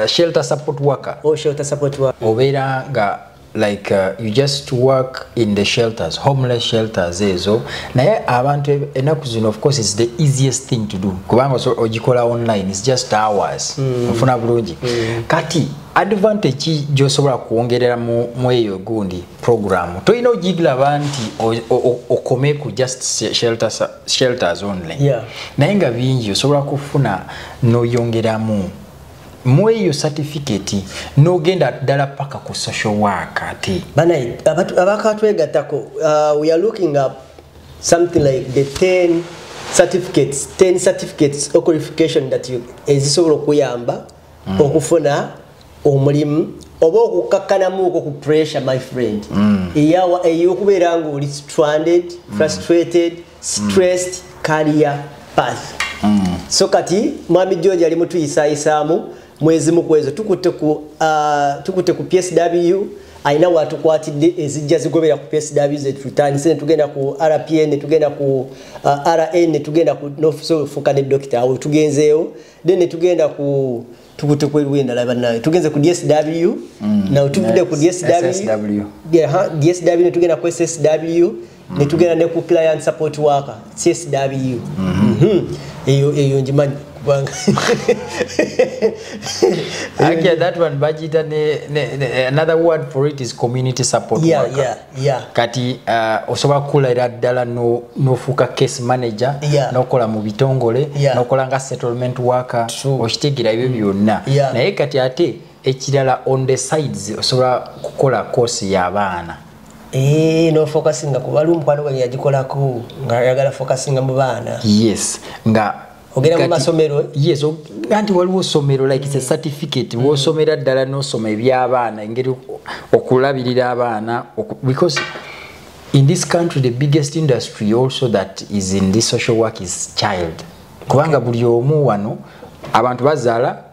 shelter support worker. Oh, shelter support worker. Obeera nga like you just work in the shelters, homeless shelters ezo. Naye abantu ennaku zino, of course, it's the easiest thing to do kubanga ogikola online, it's just hours. Ofuna bulungi. Kati advantage ki gy'osobola kwongerera mu eyo gundi program? Tolina ogigiraba nti okome ku just shelters only. Naye nga bingi osobola kufuna n'oyongeramu mu eyo certificate n'ogenda ddala paka ku social work ate. Banaye abakatwegattako, we are looking up something like the 10 certificates, 10 certificates or qualification that you ezisobola okuyamba okufuna omulimu oba okukakkanamu okwo ku pressure, my friend, ey'okubeera nga oli stranded, frustrated, stressed career path. So kati mwami George ali mutuyisaayisaamu mwezimu ku ezo. Tukutte ku PSW, alina watukwatidde ezijja zigobera ku PSW zetutandise, ne tugenda ku RPN, ne tugenda ku RN, ne tugenda ku nofuuka ne dokita. Awo tugenzeewo, then ne tugenda ku tukutte ku eriwo endala. Bannaye, tugenze ku DSW, nawe tuvudde ku DSW. SSW. Yeah, ha, DSW, ne tugenda ku SSW, ne tugenda ne ku client support worker, CSW. Eyo ngimanyi kubanga Actually, that one bagiyita another word for it is community support worker. Kati osobola kukolera ddala n'ofuuka case manager, n'okola mu bitongole, n'okola nga settlement worker. Okitegeera? Ebyo byonna. Naye kati ate ekirala, on the sides osobola kukola course y'abaana. Eh, no focusinga ku waliwo omukwano gwange yagikolako nga ayagala focusinga mu baana. Yes, nga Ogenda mu masomero, eh? Yes, anti waliwo somero, like it's a certificate wosomera ddala n'osoma eby'abaana, engeri okulabirira abaana, because in this country the biggest industry also that is in this social work is child, kubanga buli omu wano abantu bazaala,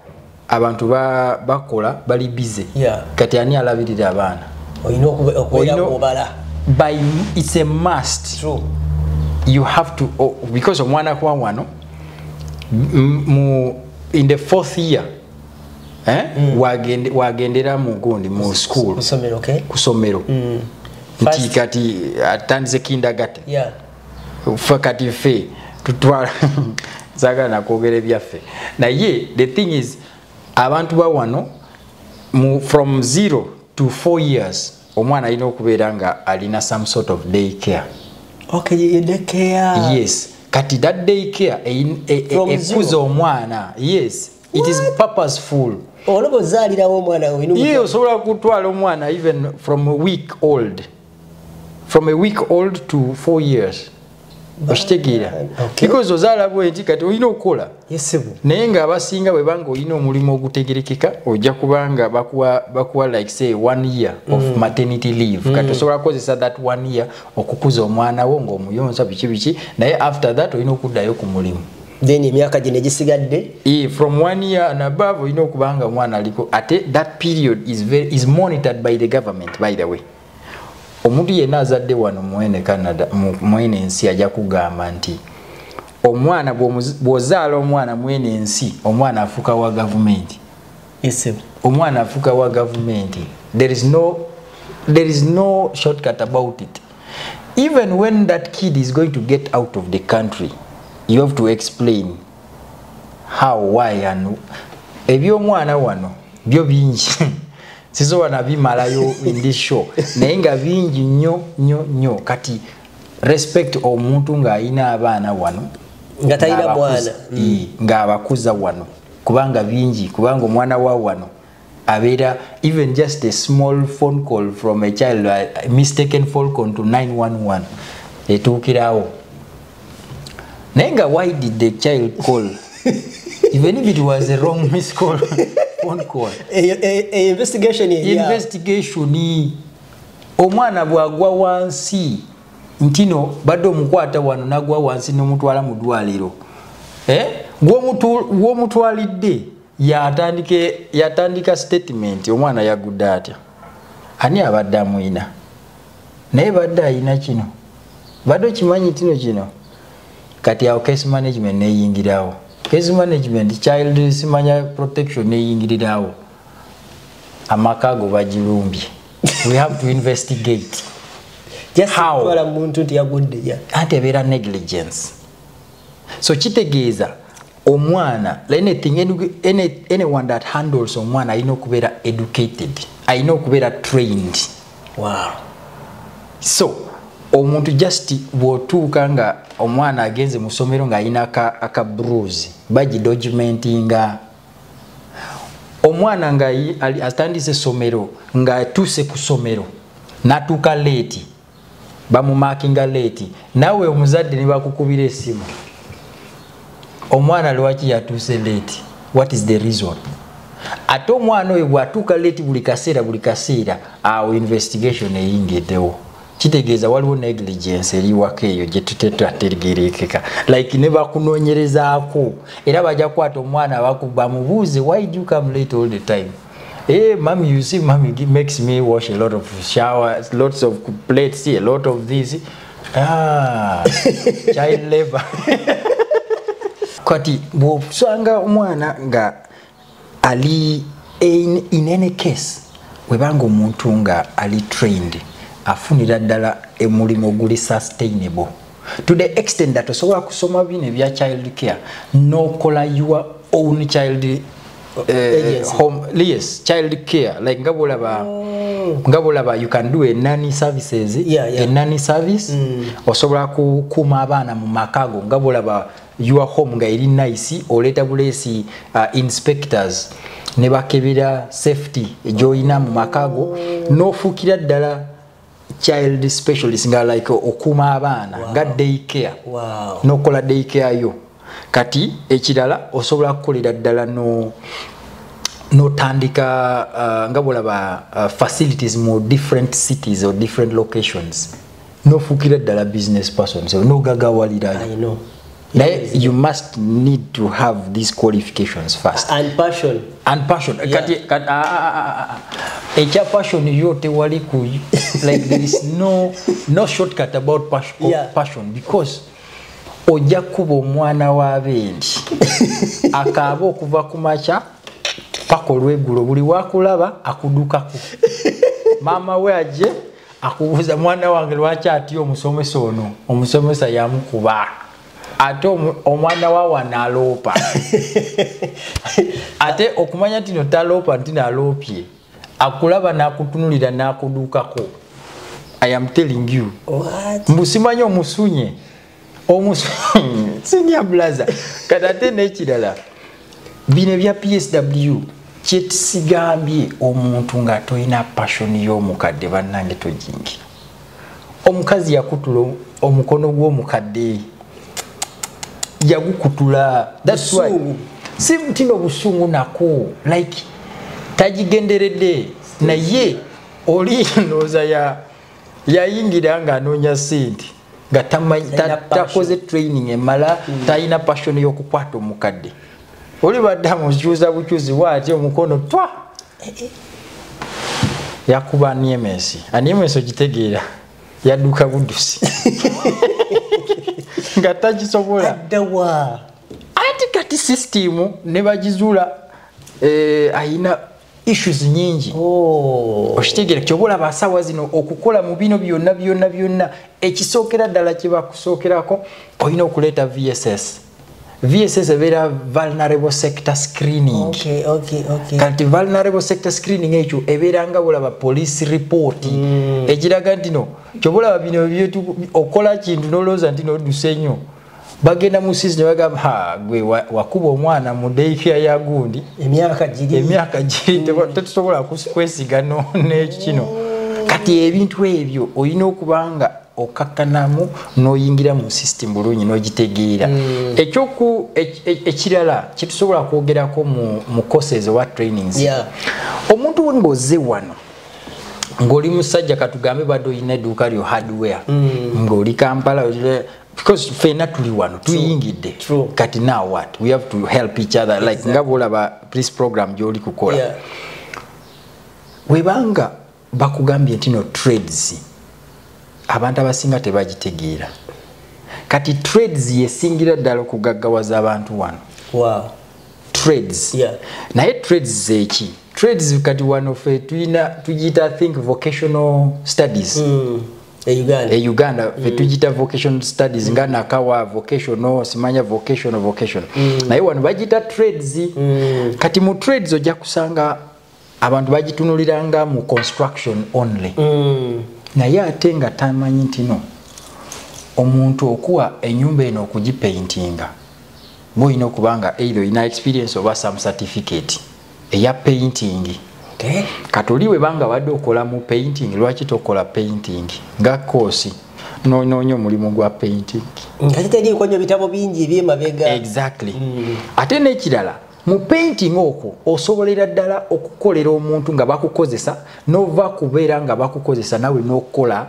abantu bakola, bali busy. Kati ani alabirira abaana? Olina okubeera ng'obala. By it's a must. True. You have to, oh, because omwana kwa wano mu in the fourth year, eh? Wagendera mu gundi, mu school. Kusomero, okay. Kusomero. Nti kati atandise kindergarten. Fe kati fe tutwala, sagala nakwogera ebyaffe, naye the thing is abantu ba wano mu from 0 to 4 years omwana alina okubeera nga alina some sort of day care. Okay, day care. Yes, kati that day care From ekuza zero? omwana. Yes, it is purposeful. Olaba ozaalirawo omwana olina Ye osobola kutwala omwana even from a week old, from a week old to 4 years. Okitegeera? Okay. Because ozaala bwe nti kati olina okukola. Yesibu. Naye ng'abasinga bwe banga olina omulimu ogutegerekeka, ojja kubanga bakuwa like say one year of maternity leave. Kati osobola kukozesa that one year okukuza omwana wo ng'omuyonsa, biki biki, naye after that olina okuddayo ku mulimu. Then emyaka gino egisigadde? From 1 year and above olina okuba nga omwana aliko. Ate that period is monitored by the government, by the way. Omuntu yenna azadde wano mwene Canada, mwene ensi, ajja kugamba nti omwana bw'ozaala omwana mwene ensi, omwana afuuka wa gavumenti. Yes. Omwana afuuka wa gavumenti. There is no shortcut about it. Even when that kid is going to get out of the country, you have to explain how, why and ebyomwana wano byo bingi, sisobola nabimalayo in this show, naye nga bingi nnyo nnyo nnyo. Kati respect omuntu ng'alina abaana wano nga talina mwana. Ng'abakuza wano, kubanga bingi, kubanga omwana wa wano abeera, even just a small phone call from a child, a mistaken phone call to 911 etuukirawo. Naye nga why did the child call, even if it was a wrong miss call, phone call? Investigation. Investigation. Omwana bwagwa wansi ntino badde omukwata wano nagwa wansi n'omutwala mu ddwaliro, eh? Gw'omutwalidde yatandika statement, omwana yagudde atya, ani abadde amwina, naye badde ayina kino, badde okimanyi ntino kino. Kati awo case management neyingirawo, case management, child simanya protection neyingirirawo, amaka ago bagirumbye, we have to investigate. How muntu nti yagudde? Anti ebeera negligence. So kitegeeza omwana, anything, anyone that handles omwana alina okubeera educated, alina okubeera trained. So omuntu just bw'otuuka nga omwana agenze mu ssomero ng'alina aka bruise, bagidocumentinga. Omwana nga atandise essomero, ng'atuuse ku ssomero n'atuuka late, bamumarkinga late. Naawe omuzadde ne bakukubira essimu, omwana lwaki yatuuse late, what is the reason? Ate omwana oyo bw'atuuka late buli kaseera, buli kaseera, awo investigation eyingiddewo. Kitegeeza waliwo negligence eriwako eyo gyetutetategerekeka, like ne bakunoonyerezaako era bajja kukwata omwana bamubuuze, "Why do you come late all the time?" "Hey, mommy, you see, mommy makes me wash a lot of showers, lots of plates, a lot of this." Ah, child labor. Kati bw'osanga omwana nga ali in any case, webanga omuntu nga ali trained, afunira ddala emulimu oguli sustainable to the extent that osobola kusoma bino ebya child care nokola your own child home, yes, child care, like nga bwolaba, nga bwolaba you can do a nanny services. A nanny service, osobola kukuuma abaana mu makago, nga bwolaba your home nga eri nice, oleeta buleesi inspectors ne bakebera safety gy'olina mu makago, n'ofuukira ddala child specialist, nga like okuuma abaana nga day care. N'okola day care yo. Kati ekirala, osobola kukolera ddala no notandika nga bwolaba facilities mu different cities or different locations, nofuukira ddala business person, so nogagawalirayo. Naye you must need to have these qualifications first. And passion. And passion. Kati, kati ah, ah, ah, ah. Ekya passion yo tewali ku, like there is no shortcut about passion, passion, because ojja kuba omwana w'abendi akaaba okuva ku makya paka olweggulo, buli wakulaba akudukako. Maama we ajje akubuuza, "Mwana wange lwaki atya omusomesa ono?" Omusomesa yamukuba. Ate omwana wa wano aloopa, ate okumanya nti no taloopa nti naloopye, akulaba n'akutunulira n'akudukako. I am telling you. What? Mbu simanyi omusunye senior blaza. Kati ate n'ekirala, bino ebya PSW kyetusigambye, omuntu nga tolina passion y'omukadde, bannange togingira. Omukazi yakutula omukono gw'omukadde, yagukutula. That's why Busungu. Si ntino busungu nako, like tagigenderedde, naye oli ndowooza yayingira ng'anoonya sente. Nga takoze training emala, talina passion y'okukwata omukadde. Oli badde amukyusa bukyusi bw'ati omukono twa. Yakuba aniemesi. Aniemesi okitegeera. Yadduka buddusi. Nga takisobola. Addawa. Ati kati system ne bagizuula ayina issues nyingi. Okitegeera ky'oba olaba asawa zino okukola mu bino byonna byonna byonna ekisookera ddala kye bakusookerako olina okuleeta VSS. VSS ebeera vulnerable sector screening. Kati vulnerable sector screening ekyo ebeera nga bw'olaba police report ekiraga nti no ky'oba olaba bino okola kintu n'olowooza nti n'odduse nnyo. Bagenda mu season ne bagamba ha gwe wakuba omwana mu daycare ya gundi emyaka giri tetusobola kwesiga n'ekyo kino. Kati ebintu ebyo olina okuba nga okakkanamu n'oyingira mu system bulungi n'ogitegeera. Ekirala kyetusobola kwogerako mu courses oba trainings. Omuntu ng'ozze wano ng'oli musajja katugambe badde olina edduuka lyo hardware ng'oli Kampala, because ffenna tuli wano tuyingidde. Kati now what? We have to help each other like nga bw'olaba this program gy'oli kukola. Webanga bakugambye nti no trades abantu abasinga tebagitegeera. Kati trades yesingira ddala okugaggawaza abantu wano. Trades. Naye trades zeki? Trades kati wano ffe tulina tugiyita think vocational studies. E Uganda. E Uganda ffe tugiyita vocational studies nga nakawa vocational simanya vocational. Naye wano bagiyita trades. Kati mu trades ojja kusanga abantu bagitunuliranga mu construction only. Naye ate nga tamanyi nti no omuntu okuwa ennyumba eno okugipaintinga bw'olina okuba nga either olina experience oba some certificate eya painting. Kati oli webanga wadde okola mu painting, lwaki tokola painting nga course n'onoonya omulimu gwa painting? Nga kiteriiko nnyo bitabo bingi eby'emabega. Exactly. Ate n'ekirala mu painting okwo osobolera ddala okukolera omuntu nga bakukozesa n'ova kubeera nga bakukozesa nawe n'okukola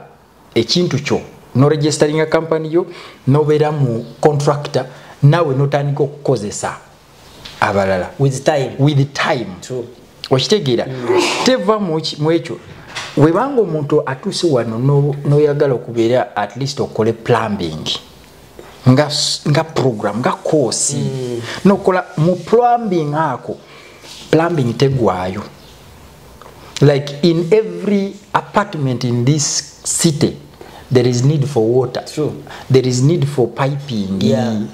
ekintu kyo n'oregisteringa company yo n'obeera mu contractor nawe n'otandika okukozesa abalala. With time. With time. True. Okitegeera teva mu ekyo webanga omuntu atuuse wano n'oyagala okubeera at least okole plumbing nga program nga course nokola mu plumbing ako plumbing tegwayo. Like in every apartment in this city there is need for water. True. There is need for piping.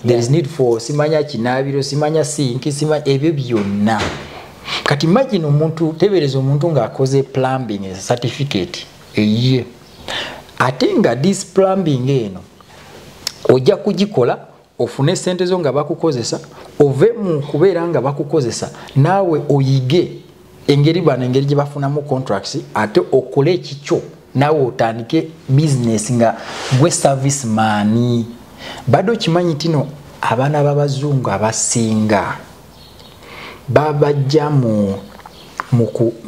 There is need for simanya kinabiro simanya sink simanya ebyo byonna. Kati imagine omuntu tebereza omuntu ng'akoze plumbing certificate eyiye ate nga this plumbing eno ojja kugikola ofune sente zo nga bakukozesa ove mu kubeera nga bakukozesa naawe oyige engeri bano engeri gye bafunamu contracts ate okole ekikyo naawe otandike business nga gwe service man. Badde okimanyi nti no abaana b'abazungu abasinga babajja mu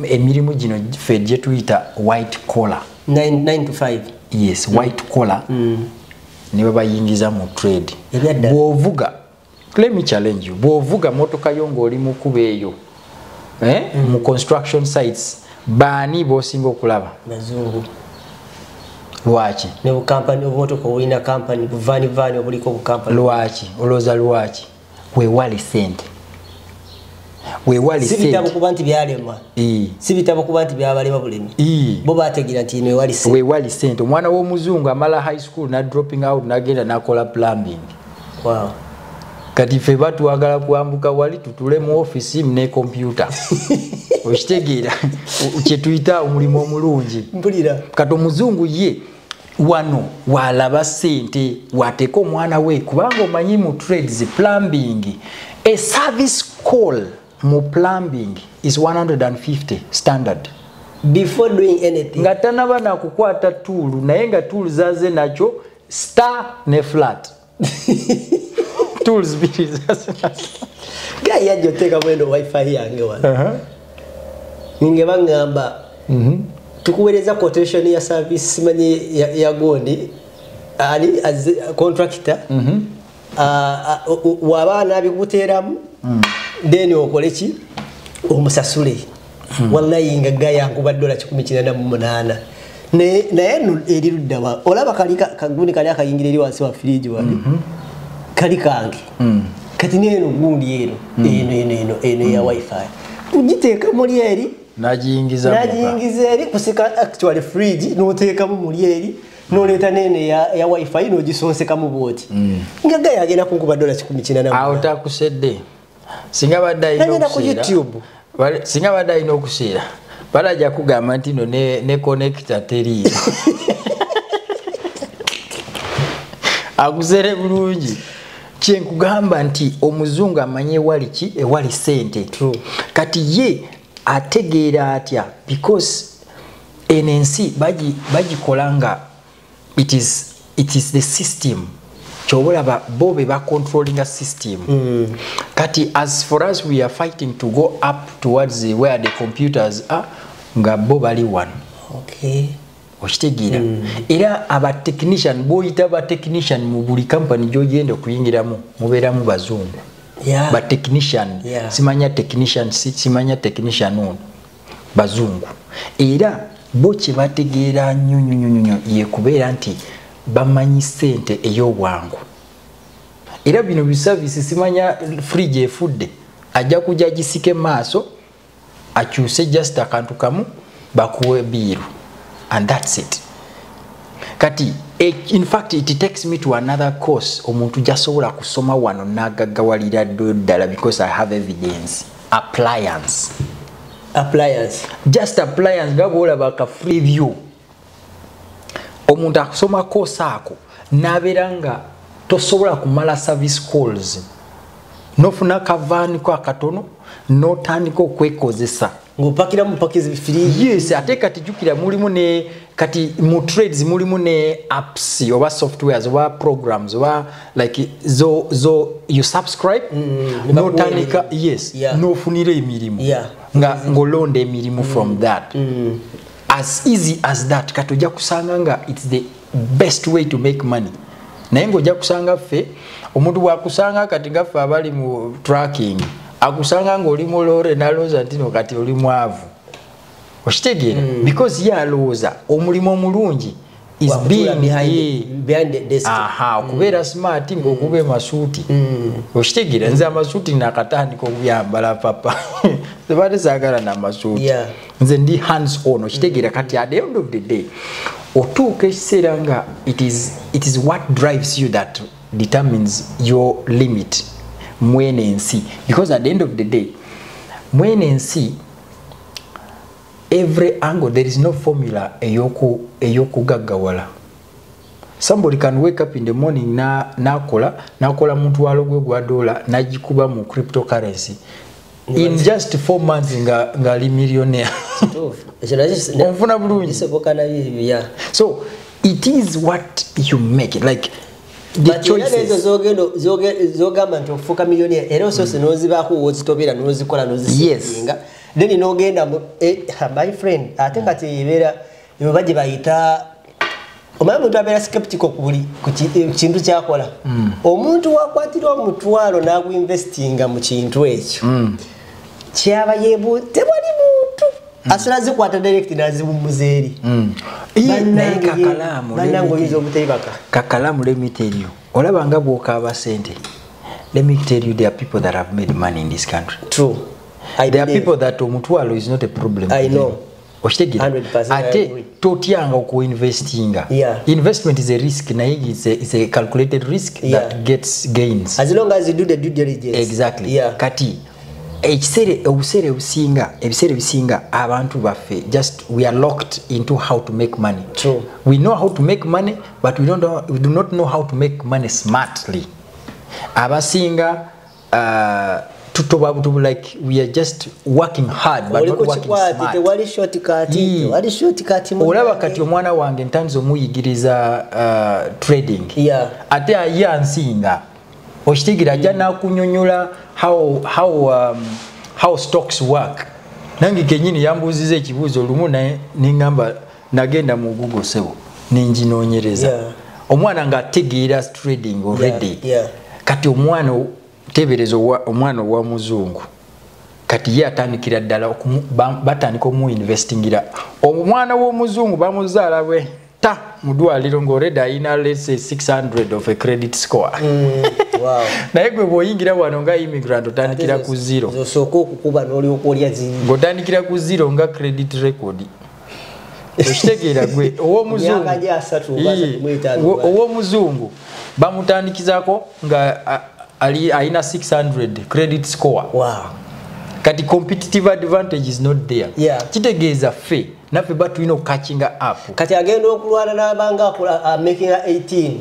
emirimu gino ffe gye tuyita white collar. 9 to 5. Yes, white collar. Ne babayingiza mu trade. Bw'ovuga, let me challenge you. Bw'ovuga motoka yo ng'oli mu kkubo eyo mu construction sites baani b'osinga okulaba? Bazungu. Lwaki? Ne bukampani obumotoka obulina kampani buvaani obuliko bukampani. Lwaki? Olowooza lwaki? Weewale ssente. Weewale Si bitabo kuba nti byalema. Si bitabo kuba nti byabalema bulemi. Bo bategeera nti eno ewali ssente. Weewali ssente. Omwana w'omuzungu amala high school na dropping out n'agenda n'akola plumbing. Wow. Kati ffe batwagala kwambuka wali tutule mu office ne computer. Okitegeera kye tuyita omulimu omulungi. Mpulira. Kati omuzungu ye wano walaba ssente wateeka omwana we kubanga omanyi mu trades plumbing a service call mu plumbing is 150 standard. Before doing anything. Nga tanaba na kukwata tool naye nga tool zaze nakyo star ne flat. Tools biri zaze nakyo. Guy yajja oteeka mweno wifi yange wano. Ninge bangamba tukuweereza quotation ya service simanyi ya gondi Ali contractor waba nabikuteeramu then okole ki, omusasule. Wallahi nga gaya nkuba $188. Naye eri luddawa, olaba kali kaguni kali akayingira eri wansi wa fridge wali kali kange. Kati neno gundi eno eno eno eno eno ya wifi ugiteeka muli eri, nagiyingiza eri kusika actually fridge n'oteekamu muli eri, n'oleeta nene ya wifi n'ogisonsekamu bwoti. Nga gaya agenda kunkuba $188. Awo takusedde. Singa badde alina okuseera, singa badde alina okuseera, balajja kugamba nti no ne connector teriiyo. Akusere bulungi. Kyenkugamba nti omuzungu amanye ewali ki, ewali sente. Kati ye ategeera atya? Because eno ensi bagikola nga it is the system. Kyobalaba bo be bacontrollinga system. Kati as for us, we are fighting to go up towards where the computers are, nga bo bali wano. Okitegeera? Era aba technician, boyita ba technician mu buli company gy'ogenda okuyingiramu, mubeeramu bazungu. Ba technician, simanya technician, simanya technician ono, bazungu. Era bo kye bategeera nnyo nnyo nnyo nnyo ye kubeera nti bamanyi ssente ey'obwangu. Era bino biservice, simanya fridge efudde, ajja kujja agisike maaso, akyuse just akantu kamu, bakuwe bill. And that's it. Kati, in fact, it takes me to another course. Omuntu jasobola kusoma wano n'agaggawalira ddala because I have evidence. Appliance. Appliance. Just appliance nga bw'olaba ka free view. Omuntu akusoma course ako n'abeera nga tosobola kumala service calls. N'ofuna kavaani ko akatono n'otandika okwekozesa. Ng'opakira mu pakizi free. Yes, ate kati jjukira mulimu ne kati mu trades mulimu ne apps oba softwares oba programs oba like zo you subscribe, n'otandika, yes, n'ofunira emirimu. Nga ng'olonda emirimu from that. As easy as that. Kati ojja kusanga nga it's the best way to make money. Naye ng'ojja kusanga ffe omuntu bw'akusanga kati nga ffe abali mu tracking, akusanga ng'oli mu loore n'alowooza nti no kati oli mwavu. Okitegeera? Because ye alowooza omulimu omulungi is being behind the desk. Aha, okubeera smart ng'okuba emasuuti. Okitegeera? Nze amasuuti nakatandika okuyambala papa. Tebadde saagala n'amasuuti. Nze ndi hands on. Okitegeera? Kati at the end of the day otuuka ekiseera nga it is what drives you that determines your limit mwene ensi. Because at the end of the day mwene ensi, every angle there is no formula eyokugaggawala. Somebody can wake up in the morning na nakola mutwalo gwe gwa dola n'agikuba mu cryptocurrency in just 4 months nga ali millionaire. Onfuna bulungi. So it is what you make it, like the choices. Zogamba nti ofuuka millionaire era osoose n'ozibaako w'ozitobera n'ozikola n'ozisinga. Then n'ogenda my friend, ate kati ebeera eba gye bayita omanyi omuntu abeera skeptical ku buli ku kintu kyakola. Omuntu wakwatira omutwalo n'aguinvestinga mu kintu ekyo, kyaba yebu tewali muntu asobola zikwata direct n'aziwummuza eri. Naye kakalaamu, bannange oyinza obuteebaka. Kakalaamu, let me tell you, olaba nga bw'okaaba ssente, let me tell you, there are people that have made money in this country. True. There are people that omutwalo is not a problem. I know. Okitegeera? 100% I Ate agree. totyanga okuinvestinga. Investment is a risk, naye it's a calculated risk that gets gains. As long as you do the due diligence. Exactly. Kati ekiseera obuseera obusinga, ebiseera ebisinga abantu baffe just we are locked into how to make money. True. We know how to make money, but we do not know how to make money smartly. Abasinga tutoba butubu, like we are just working hard but not working smart. Tewali shortcut, tewali shortcut. Olaba kati omwana wange ntandise omuyigiriza trading. Ate ye ansinga. Okitegeera? Ajja n'akunyonyola how stocks work. Nange kenyini yambuuziza ekibuuzo olumu, naye nengamba nagenda mu Google sebo nenjinoonyereza. Omwana nga ategeera trading already. Kati omwana, tebereza omwana owa muzungu, kati ye atandikira ddala, batandika omuinvestingira. Omwana w'omuzungu bamuzaala bwe ta mu ddwaliro ng'already ayina, let's say, 600 of a credit score. Naye gwe bw'oyingira wano nga immigrant, otandikira ku zero. Osooka okukuba n'olyoka olya ziri. Ng'otandikira ku zero nga credit record. Okitegeera? Gwe ow'omuzungu, Myaka gya 30 oba 35. Ow'omuzungu bamutandikizako nga ali ayina 600 credit score. Kati competitive advantage is not there. Kitegeeza ffe naffe batulina okucatchinga up. Kati agenda okulwana n'abanga akola makinga 18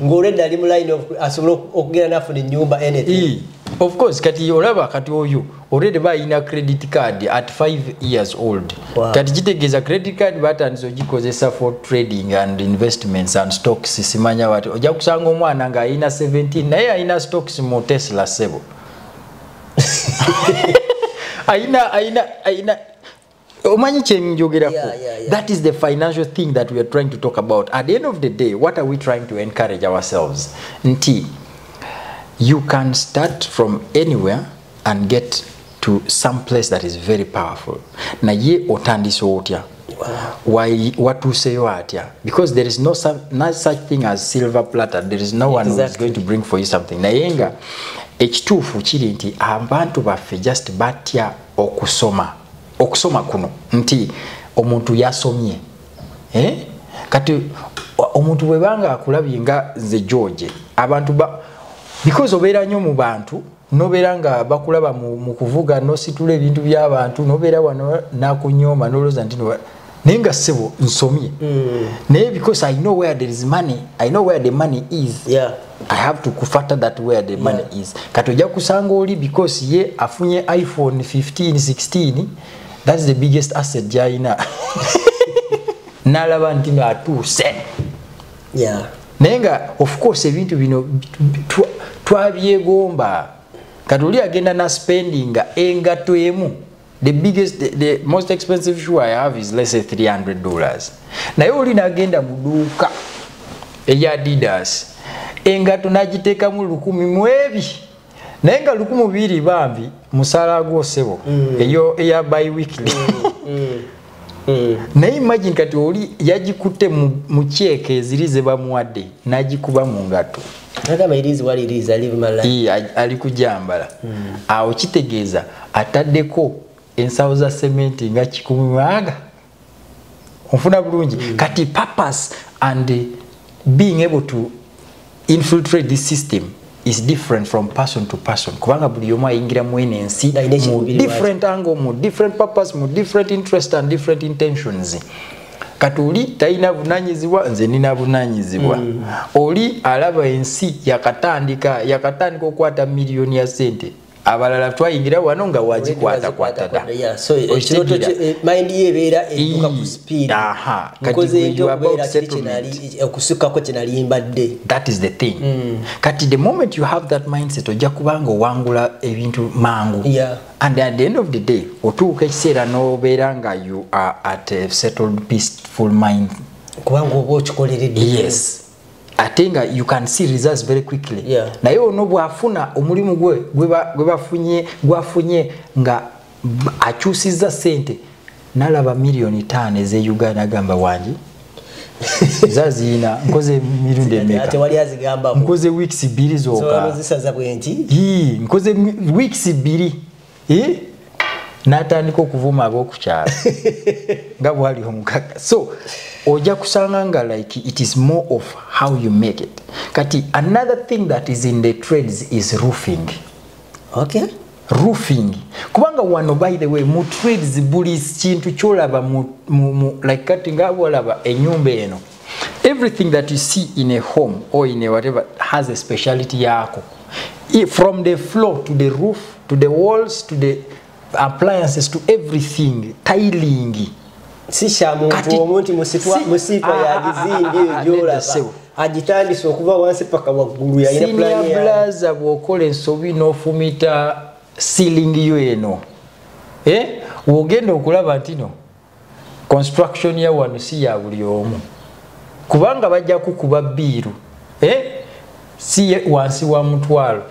ng'olwedde ali mu line of asobola okugenda n'afuna ennyumba, anything. Of course. Kati olaba, kati oyo already bayina credit card at 5 years old. Kati kitegeeza credit card batandise ogikozesa for trading and investments and stocks, simanya wati. Ojja kusanga omwana ng'ayina 17 naye ayina stocks mu Tesla, sebo. Ayina omanyi kyenjogerako? Yeah. That is the financial thing that we are trying to talk about. At the end of the day, what are we trying to encourage ourselves? Nti you can start from anywhere and get to some place that is very powerful, naye otandise otya? Watuuseyo atya? Because there is no such thing as silver platter. There is no one who is going to bring for you something. Naye nga ekituufu kiri nti abantu baffe just batya okusoma, okusoma kuno nti omuntu yasomye, eh? Kati omuntu bwebanga akulabye nga nze George, abantu ba, because obeera nnyo mu bantu, nobeera nga bakulaba mu kuvuga, nositula ebintu by'abantu, nobeera wano nakunyooma, nolowooza nti naye nga ssebo nsomye. Naye because I know where there is money, I know where the money is. I have to kufata that where the money is. Kati ojja kusanga oli, because ye afunye iPhone 15, 16, that's the biggest asset gy'alina, n'alaba nti no atuuse. Naye nga of course ebintu bino twabyegomba. Kati oli agenda na spendinga engato emu, the biggest, the most expensive shoe I have is, let's say, $300. Naye oli nagenda mu dduuka eya Adidas, engato nagiteekamu 1000 mu ebi, naye nga 2000 bambi musaala gwosebo eyo eya bi-weekly. Naye imagine, kati oli yagikutte mu kyeke eziri ze bamuwadde, n'agikuba mu ngato. Nagamba, "It is what it is, I live my life." Ii, ali kujambala. Awo kitegeeza ataddeko ensawo za sementi nga 100. Onfuna bulungi? Kati purpose and being able to infiltrate this system is different from person to person, kubanga buli omu ayingira mu eno ensi Alina mu ekiruubirirwa. different angle, mu different purpose, mu different interest and different intentions. Kati oli talina bunanyizibwa, nze nina bunanyizibwa. Oli alaba ensi yakatandika okukwata miliyoni ya sente, abalala twayingira wano nga wagikwatakwata da. Yeah, so ekirooto mind ye ebeera edduka ku speed. Aha. Kati Nkoze gwe ntya you are about okubeera kiri settlement. okusukkako kye nali mbadde? That is the thing. Kati the moment you have that mindset, ojja kubanga owangula ebintu mangu. And at the end of the day, otuuka ekiseera n'obeera nga you are at a settled, peaceful mind. Kubanga oba okikoleredde. Yes, ate nga you can see results very quickly. Naye ono bw'afuna omulimu gwe gwe bafunye, gwafunye nga akyusizza sente, nalaba 5 miliyoni ez'e Uganda, agamba, "Wangi zaziina, nkoze emirundi Ate emeka?" wali azigambako. "Nkoze weeks 2 zokka." Zisaza bwe nti. Ii, nkoze weeks 2. Eh? N'atandika okuvuma ab'okukyalo nga bwali omugagga. So ojja kusanga nga like it is more of how you make it. Kati another thing that is in the trades is roofing. Roofing, kubanga wano, by the way, mu trades buli kintu kyolaba mu like kati nga bwolaba enyumba eno, everything that you see in a home or in a whatever has a speciality yako. From the floor to the roof to the walls to the appliances to everything, tiling. Si kya muntu omu nti musiitwa yagizimbye eyo gyolaba, Nedda, agitandise okuva wansi paka waggulu, yalina senior plan yayo. Blaza, bw'okola ensobi n'ofumita ceiling yo eno, eh? Wogenda okulaba nti no construction ya wano si ya buli omu. Kubanga bajja kukuba bill. Si wansi wa mutwalo.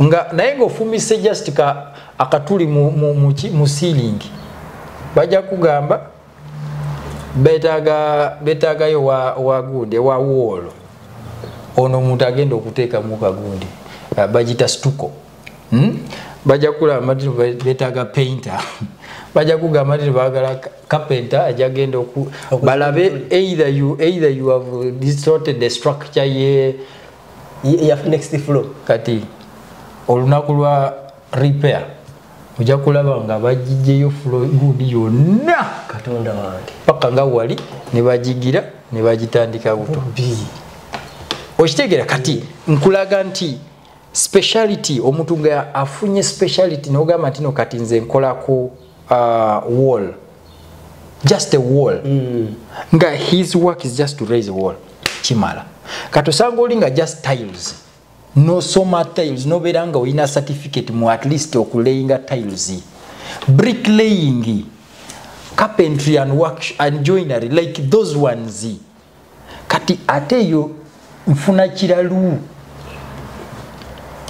Nga naye ng'ofumise just ka akatuli mu ceiling. Bajja kugamba betagayo wa gundi wa wall. Ono omuntu agenda okuteekamu kagundi bagita stucco. Bajja kulaba nti betaga painter. Bajja kugamba nti baagala carpenter ajja genda balabe either you have distorted the structure ye ya next floor. Kati olunaku lwa repair ojja kulaba nga bagijjeyo floor gundi yonna, Katonda wange, paka nga wali ne bagigira ne bagitandika buto. Okitegeera? Kati nkulaga nti speciality, omuntu nga afunye speciality n'ogamba nti no kati nze nkolako wall, just a wall, nga his work is just to raise a wall, kimala. Kati osanga oli nga just tiles, nosoma tiles, nobeera nga olina certificate mu at least okulayinga tiles, bricklaying, carpentry and work and joinery, like those ones. Kati ate yo nfuna kiralu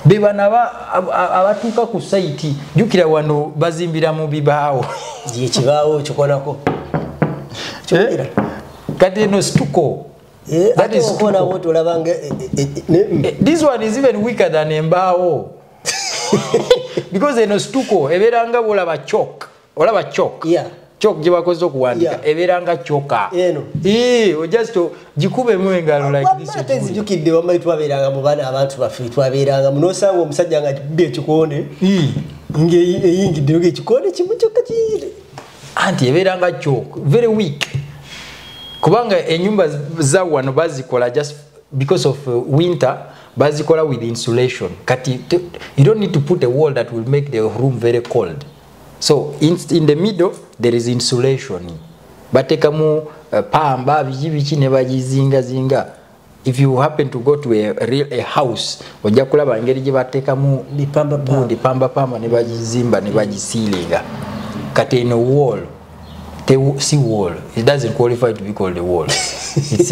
be bano abatuuka ku site. Jjukira wano bazimbira mu bibaawo. Ekibaawo kikonako. Kati eno stucco. That is stucco. This one is even weaker than embaawo. Because eno stucco ebeera nga bw'olaba chalk. Olaba chalk. Yeah. Chalk gye bakozesa okuwandika ebeera nga chalk. Eno. Just gikubemu engalo like this. Ate nzijukidde wamma twabeeranga mu baana, abantu baffe twabeeranga mu, n'osanga omusajja nga akikubye ekikonde ng'eyingidde ng'ekikonde kimu kyokka kiyingidde. Anti ebeera nga chalk, very weak. Kubanga ennyumba za wano bazikola just because of winter, bazikola with insulation. Kati you don't need to put a wall that will make the room very cold. So in the middle there is insulation. Batekamu pamba biki biki ne bagizinga zinga. If you happen to go to a real a house, ojja kulaba engeri gye batekamu pamba gundi pamba pamba ne bagizimba ne bagisiilinga. Kati eno wall, si wall, it doesn't qualify to be called a wall. It's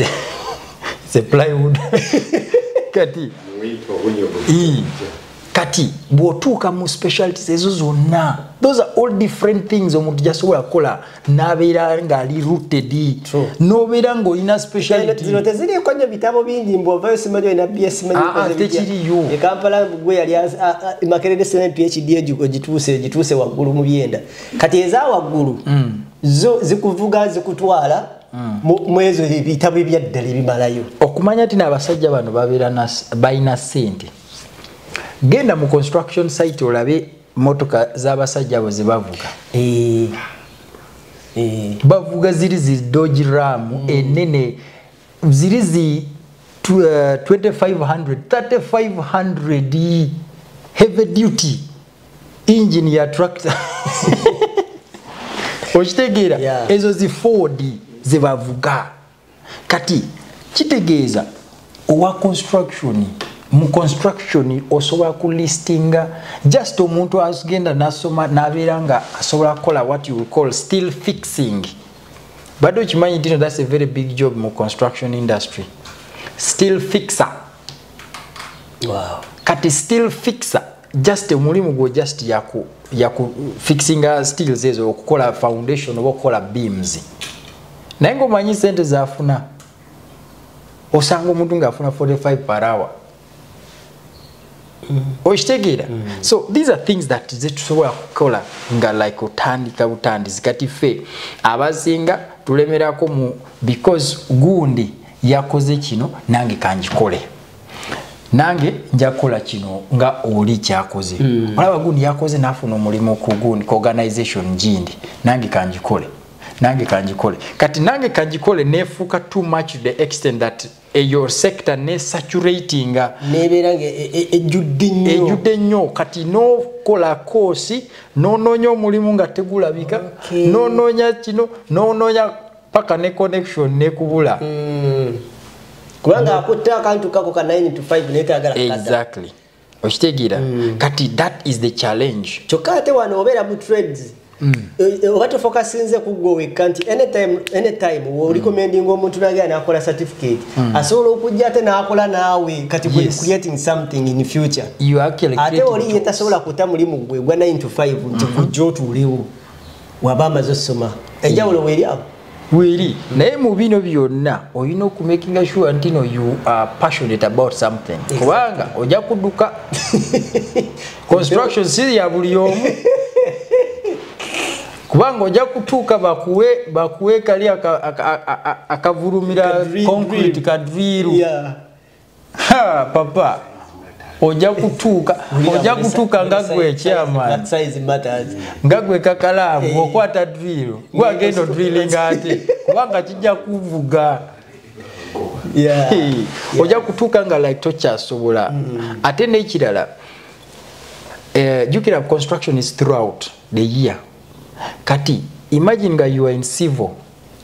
a plywood. Kati kati bw'otuuka mu specialties ezo zonna, those are all different things omuntu gyasobola kukola n'abeera ng'ali rooted, n'obeera ng'olina speciality. Zino teziriiko nnyo bitabo bingi, mbu ovayo simanyi olina BS, simanyi okoze bitya. Tekiriyo. E Kampala gwe yali Makerere simanyi PhD ogituuse waggulu mu byenda. Kati eza waggulu zo zikuvuga zikutwala mu ezo ebitabo ebyaddala ebimalayo. Okumanya nti n'abasajja bano babeera balina ssente. Genda mu construction site olabe motoka z'abasajja abo ze bavuga. Bavuga ziri zi Dodge Ram enene, ziri zi 2500, 3500 heavy duty engine ya tractor. Okitegeera? Ezo zi Ford ze bavuga. Kati kitegeeza owa construction, mu construction osobola kulistinga just omuntu agenda nasoma n'abeera nga asobola kukola what you call steel fixing. Badde okimanyi nti that's a very big job mu construction industry, steel fixer. Wow. Kati steel fixer just omulimu gwo just yaku fixinga steels ezo, okukola foundation oba okukola beams. Naye ng'omanyi sente zafuna, osanga omuntu ng'afuna 45 per hour. Okitegeera? So these are things that zetusobola kukola nga like otandika butandisi. Kati ffe abasinga tulemerako mu because gundi yakoze kino nange kanjikole, nange nja kukola kino nga oli kyakoze. Olaba gundi yakoze n'afuna omulimu ku gundi ku organization gindi, nange kanjikole, nange kanjikole. Kati nange kanjikole nefuuka too much to the extent that eyo sector ne saturatinga, nebeera nga ejjudde nnyo, ejjudde nnyo. Kati n'okola koosi n'onoonya omulimu nga tegulabika, n'onoonya kino n'onoonya paka ne connection nekubula. Kubanga akutta akantu kako ka 9 to 5 naye tayagala kukadda. Exactly. Okitegeera? Kati that is the challenge. Kyokka ate wano obeera mu trades Oba tofokasinze ku ggwe wekka nti anytime worecommendinga omuntu nagenda nakola certificate, asobola okujja ate n'akola naawe, kati gwe creating something in future. You actually ate creating oli ye jobs. Tasobola kuta mulimu gwe gwa 9 to 5 nti kujja otuulewo waba amaze osoma. Enjawulo weeri awo. Weri naye mu bino byonna olina okumakinga sure nti no, you are passionate about something. Kubanga ojja kudduka construction si ya buli omu, kubanga ojja kutuuka bakuwe kali akavulumira Ka drill, concrete drill. Ka drill. Ha, papa, ojja kutuuka nga gwe chairman. That size matters. Nga gwe kakalaamu okwata drill, gwagenda odrillinga ate kubanga kijja kuvuga. Ojja kutuuka nga like tokyasobola. Ate n'ekirala, jjukira construction is throughout the year. Kati imagine nga you are in civil,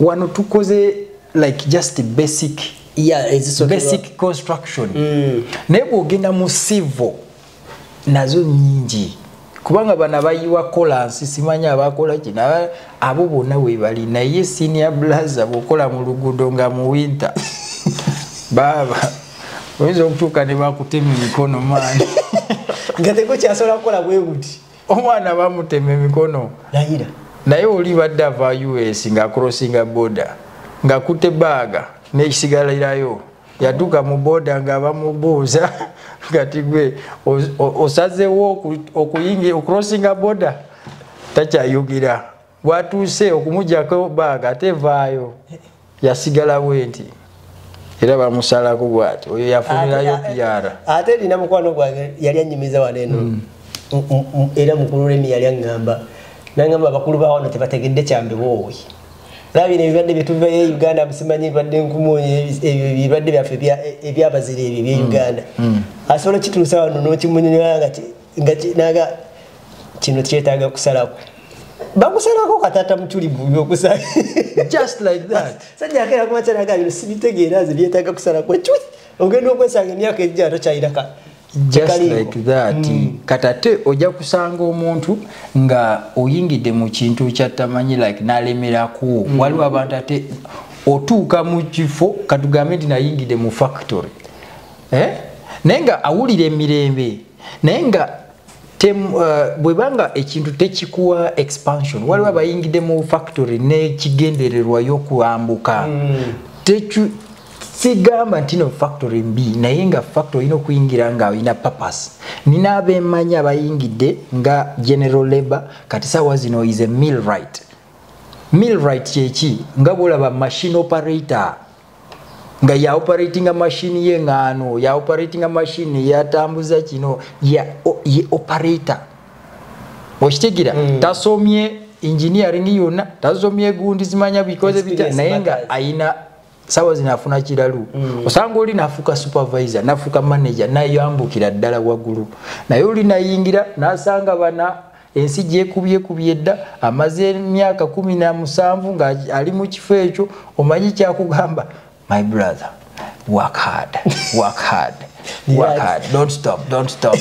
wano tukoze like just basic Yeah, ezisookerwa. basic construction, naye bw'ogenda mu civil nazo nyingi, kubanga bano abayiwa kolansi, simanyi abakola kino, abo bonna webali. Naye senior blaza, bw'okola mu luguudo nga mu winter, baaba oyinza okutuuka ne bakutema emikono maani. Nga tekukyasobola kukola bwe buti. Omwana bamutema emikono. Layira. Naye oli badde ava US nga crossinga border nga kutte bag n'ekisigalirayo, yatuuka mu border nga bamubuuza kati gwe osazeewo okuyingira ocrossinga border, takyayogera. Bwatuuse okumugyako bag ate vaayo yasigala bwe nti era bamusalako bwati oyo yafunirayo PR. Ate nina mukwano gwange yali anyumiza wano eno. Era mukulu Remi yali aŋŋamba, naŋŋamba abakulu ba wano tebategedde kyambewoowe. Laba bino ebibadde byetuvayo e Uganda, musimanyi ebibadde nkumu, ebyo ebibadde byaffe ebyabazira ebyo ebye Uganda, asobola kituusa wano n'okimunyonyola nga naga kino kyetaaga kusalako, bakusalako katata mutuli bubi okusala. Just like that. Sajja akeera kumakya naga bino sibitegeera nze, byetaaga kusalako cwi, ogenda okwesanga emyaka ejja tokyayiraka. Just Tekaliiko. like that. Kati ate ojja kusanga omuntu nga oyingidde mu kintu kyatamanyi like nalemerako. Waliwo abantu ate otuuka mu kifo, katugambe nti nayingidde mu factory, eh? Naye nga awulira emirembe, naye nga bwebanga ekintu tekikuwa expansion. Waliwo abayingidde mu factory n'ekigendererwa y'okuambuka. Sigamba nti no factory mbi, naye nga factory olina okuyingira nga olina purpose. Nina abemanyi abayingidde nga general labor, kati saawa zino is a millwright. Millwright kyeki? Nga bwolaba machine operator, nga ya operatinga machine y'eŋŋaano, ya operatinga machine yatambuza kino, ya ye operator, okitegeera? Tasomye engineering yonna, tasomye gundi zimanya bikoze bitya, Experience naye nga matters. ayina sawa zino afuna kiralu. Osanga oli nafuuka supervisor, nafuuka manager, nayambukira ddala waggulu, naye oli nayingira nasanga bana ensi gyekubyekubye dda, amaze emyaka 17 nga ali mu kifo ekyo. Omanyi kyakugamba, "My brother, work hard, work hard, work hard, don't stop, don't stop."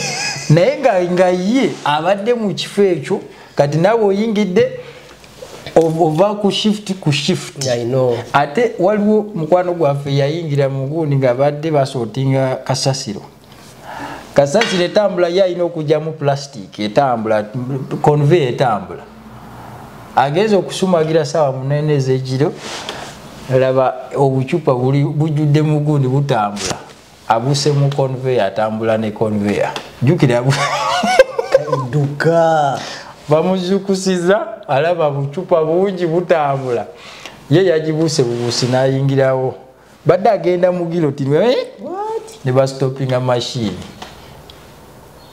Naye nga ye abadde mu kifo ekyo, kati naawe oyingidde ova ku shift ku shift. I know. Ate waliwo mukwano gwaffe yayingira mu gundi nga badde basortinga kasasiro. Kasasiro etambula, ye alina okugyamu plastic, etambula conveyor etambula, agenza okusumagira saawa 8 ez'ekiro, laba obucupa buli bujjudde mu gundi butambula, abuse mu conveyor, atambula ne conveyor, jjukira Dduka. Bamuzukusiza alaba bucupa bungi butambula, ye yagibuuse bubuusi n'ayingirawo, badde agenda mu guillotine, eh? What? Ne bastopinga machine,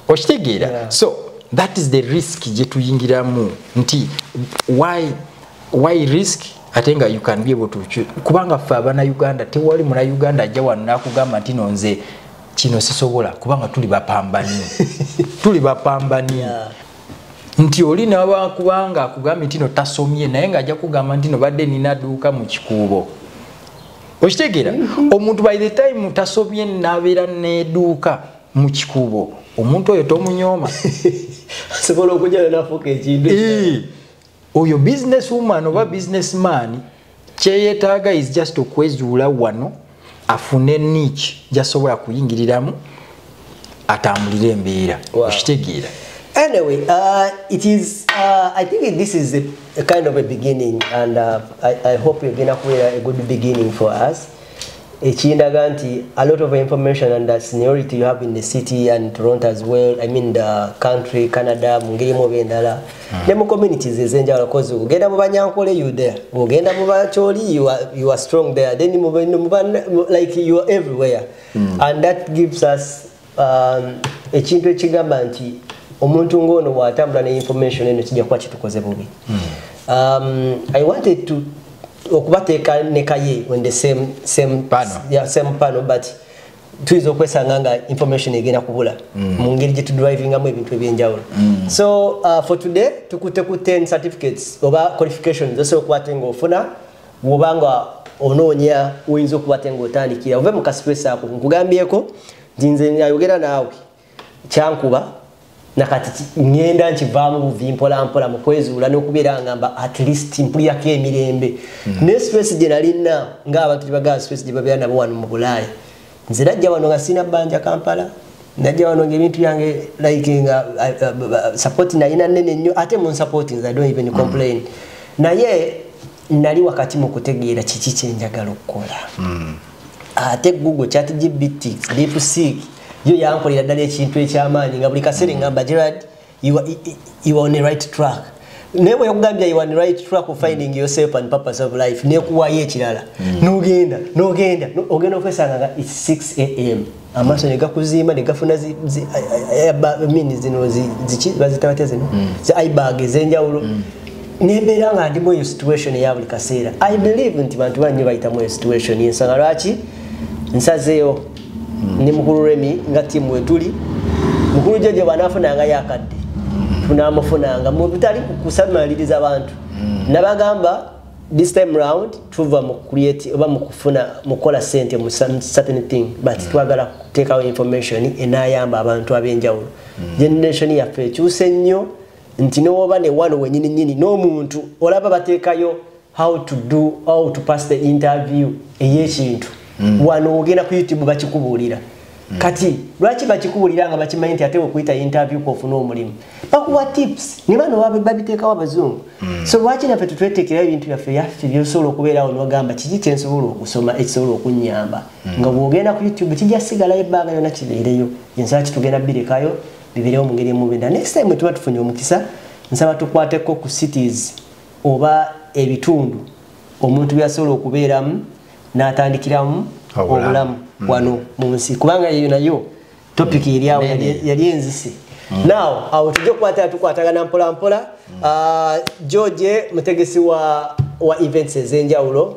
okitegeera? Yeah. So that is the risk gye tuyingiramu nti why risk ate nga you can be able to kubanga ffe abanauganda, tewali munauganda ajja wano nakugamba nti no nze kino sisobola, kubanga tuli bapambani, tuli bapambani. Nti oli nawa kubanga akugambye nti no tasomye, naye ng'ajja kugamba nti no badde nina dduuka mu Kikuubo, okitegeera? Omuntu by the time tasomye n'abeera n'edduuka mu Kikuubo, omuntu oyo tomunyooma. Asobola okujja nafuuka ekintu. Oyo business woman oba businessman kyeyetaaga is just okwezuula wano, afune niche gyasobola kuyingiriramu, atambulire embeera. Okitegeera? Anyway, it is. I think this is a kind of a beginning, and I hope you're gonna kubeera a good beginning for us. Ekindaga nti a lot of information and the seniority you have in the city and Toronto as well, I mean the country, Canada, mu ngeri mu endala, ne mu communities ez'enjawulo, 'cause ogenda mu Banyankole, you there, ogenda mu Bacholi, you are strong there, then like you are everywhere, and that gives us ekintu ekigamba nti omuntu ng'ono bw'atambula ne information eno, kijja kuba kitukoze bubi. I wanted to okubateeka ne Kaye on the same Panel. Yeah, same panel, but tuyinza okwesanga nga information egenda kubula mu ngeri gye tudrivingamu ebintu ebyenjawulo. So for today tukutte ku 10 certificates oba qualifications osobola okuba ate ng'ofuna bw'oba nga onoonya oyinza okuba ate ng'otandikira ove mu ka stress ako. Nkugambyeko nti nze ayogera naawe kyankuba, nakati ŋŋenda nkivaamu buvi mpola mpola mu kwezuula n'okubeera nga mba at least mpulirako emirembe. Naye stress gye nalina, ng'abantu gye stress gye babeera nabo wano mu Bulaaya, nze najja wano nga sina bbanja Kampala, najja wano ngaebintu byange like nga support nalina nnene nnyo, ate mu support nze I don't even complain. Naye nali wakati mu kutegeera kiki kyenjagala okukola. Ate Google, ChatGPT, DeepSeek yo yankolera ddala ekintu ekyamaanyi, nga buli kaseera ngamba, "Gerard, you are on the right track." Naye bwe yakugambye you are on the right track of finding yourself and purpose of life, nekuwaayo ekirala, nogenda nogenda ogenda okwesanga nga it's 6 a.m., amaaso ne gakuzimba ne gafuna I mean zino ziki bazita batya zino zi eyebag ez'enjawulo, nembeera nga ndimu eyo situation eya buli kaseera. I believe nti bantu bannyo bayitamu eyo situation. Ensonga lwaki nsazeeyo ne mukulu Remi nga tiimu wetuli, mukulu Jojo bw'anaafunangayo akadde tunamufunanga mu butali kusamaliriza bantu. Nabagamba this time round tuva mu create oba mu kufuna mu kukola sente mu some certain thing, but twagala kuteekawo information enaayamba abantu ab'enjawulo. Generation yaffe ekyuse nnyo nti newoba ne wano wenyini nyini n'omuntu olaba bateekayo how to do, how to pass the interview ey'ekintu. Wano ogenda ku YouTube bakikubuulira. Kati lwaki bakikubuulira nga bakimanyi nti ate okuyita interview kwofuna omulimu, bakuwa tips ne bano babiteekawo abazungu. So lwaki naffe tutweteekerayo ebintu byaffe yaffe byosobola okubeerawo nogamba kiki kyensobola okusoma ekisobola okunyamba, nga bw'ogenda ku YouTube kijja sigalayo ebbanga yonna kibeereyo. Ensaba kitugenda birekayo bibeerewo mu ngeri emubenda. Next time tuba tufunye omukisa, nsaba tukwateko ku cities oba ebitundu omuntu byasobola okubeeramu n'atandikiramu obulamu. Obulamu wano mu nsi, kubanga eyo nayo topic eri awo. Nene. Yali enzise. Now awo tujja okukwata tukwatagana mpola mpola. Ah, George mutegesi wa events ez'enjawulo.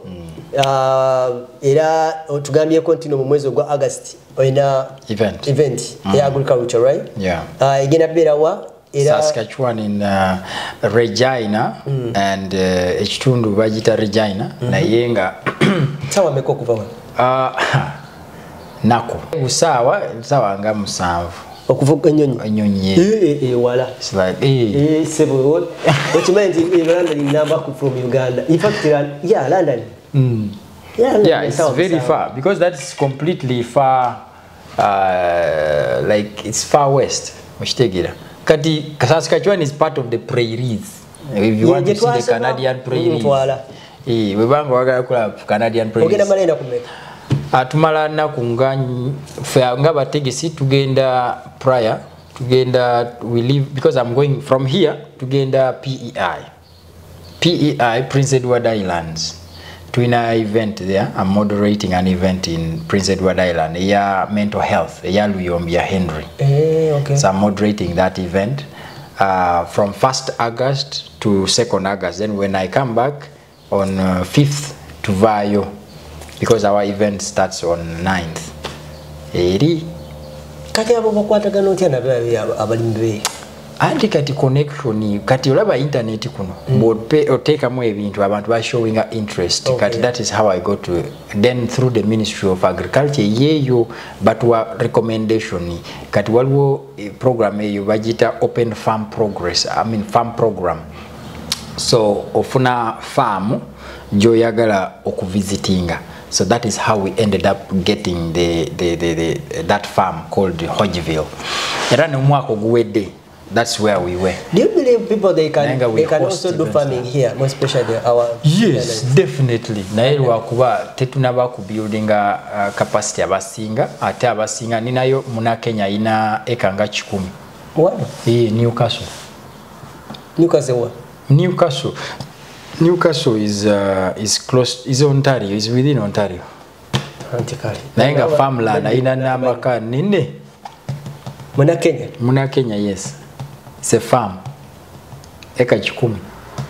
Ah, era tugambyeko nti no mu mwezi ogwa August olina Event. Event eya agriculture, right? Yeah. Ah, egenda kubeerawa era? Saskatchewan in Regina and ekitundu bagita Regina, naye nga Sawa meka okuva wano? Nako busaawa saawa nga 7. Okuvuga ennyonyi? Ennyonyi. Eh, eh, eh, wala. It's like, eh. Eh, sebo, okimanyi nti London namba from Uganda, in fact, yeah, London. Yeah, London Yeah, it's sawa very sawa. far because that's completely far, like it's far west. Okitegeera? Kati Saskatchewan is part of the prairies. If you want to see the Canadian prairies. Twala. Eh, webanga wagala kulaba Canadian prairies. Ogenda mala ennaku mmeka? Tumala nnaku nga ffe nga bategesi tugenda prior, tugenda, we leave because I'm going from here, tugenda PEI, PEI, Prince Edward Islands. Tulina event there. I'm moderating an event in Prince Edward Island eya mental health eya Luyombya Henry. Eh, okay. So I'm moderating that event from 1st August to 2nd August. Then when I come back on 5th tuvaayo because our event starts on 9th. Eri. Kati abo bakwatagana otya nabo abalimi be? Anti kati connection, kati olaba internet kuno, oteekamu ebintu, abantu bashowinga interest. Kati that is how I got to then through the Ministry of Agriculture yeeyo batuwa recommendation. Kati waliwo program eyo bagiyita Open Farm Progress, I mean farm program. So ofuna farm gyoyagala okuvisitinga. So that is how we ended up getting the that farm called Hodgeville. Era n'omwaka oguwedde, that's where we were. Do you believe people they can also do farming here, more especially our Yes, definitely. Naye lwakuba tetunaba ku buildinga capacity abasinga, ate abasinga ninayo muna Kenya ina eka nga 100. What? Eh, Newcastle. Newcastle what? Newcastle. Newcastle is close, is Ontario, is within Ontario. Antikali. Naye nga farmland ayina n'amaka nene. Muna Kenya. Muna Kenya, yes. It's a farm. Eka 100.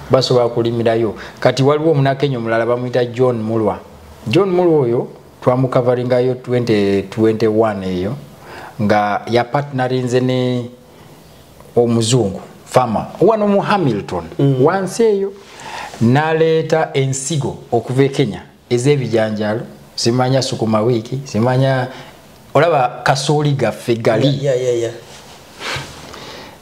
Basobola kulimirayo. Kati waliwo muna Kenya omulala bamuyita John Mulwa. John Mulwa oyo twamukavaringayo 2021 eyo nga ya partnerinze ne omuzungu farmer wano mu Hamilton wansi eyo, n'aleeta ensigo okuva e Kenya ez'ebijanjaalo, simanya sukuma wiiki, simanya olaba kasooli gaffe gali.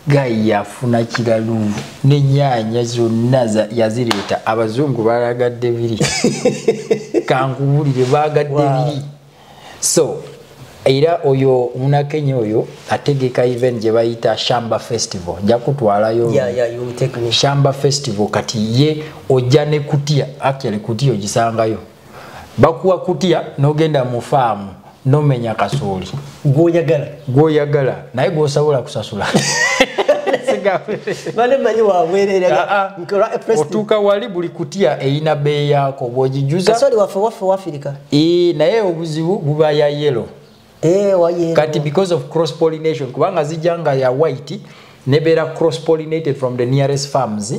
Gayi yafuna kiralu n'ennyaanya zonna yazireeta. Abazungu balagadde biri, kankubulire, baagadde biri. So era oyo munakenya oyo ategeka event gye bayita Shamba Festival, nja kutwalayo. Yeah, you will take me. Shamba Festival, kati ye ojja ne kutiya, actually kutiya ogisangayo, bakuwa kutiya n'ogenda mu faamu nomenya kasooli Gwoyagala. Gwoyagala, naye gwosobola kusasula. Bale manyi wabwerere. Ah, ah. Nkola festival. Otuuka wali buli kutiya eyina bbeeyi yaako bw'ogijuza. Kasooli waffe wa Africa. Ee, naye obuzibu buba ya yellow. Eh, waye. Kati because of cross pollination, kubanga zijja nga ya white nebeera cross pollinated from the nearest farms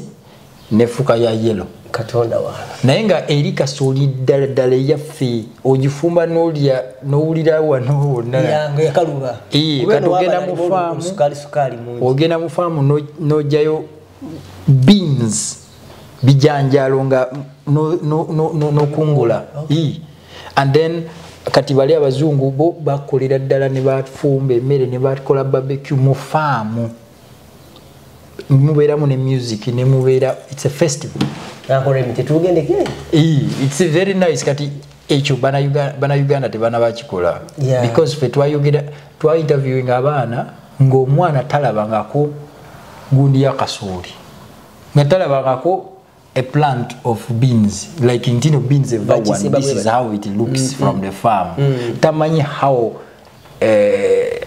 nefuuka ya yellow. Katonda wange. Naye nga eri kasooli ddala ddala eyaffe, ogifumba n'olya n'owulira wano wonna. Yange yakaluba. Ee, Kuba kati eno ogenda wabala mu alimu faamu. Sukali sukali mungi. Ogenda mu faamu n'ogyayo beans, bijanjaalo nga n'okungula. Ee. And then kati bali abazungu bo bakolera ddala ne bafumba emmere ne bakola barbecue mu faamu, mubeeramu ne music ne mubeera, it's a festival. Nakola emiti tugende ke. Ee, it's very nice. Kati ekyo bana Uganda tebana bakikola. Because ffe twayogera, twa interviewing abaana ng'omwana talabangako gundi ya kasooli, nga talabangako a plant of beans, like ntino beans eva wano, Bakisimba this is bwe how it looks from the farm. Tamanyi how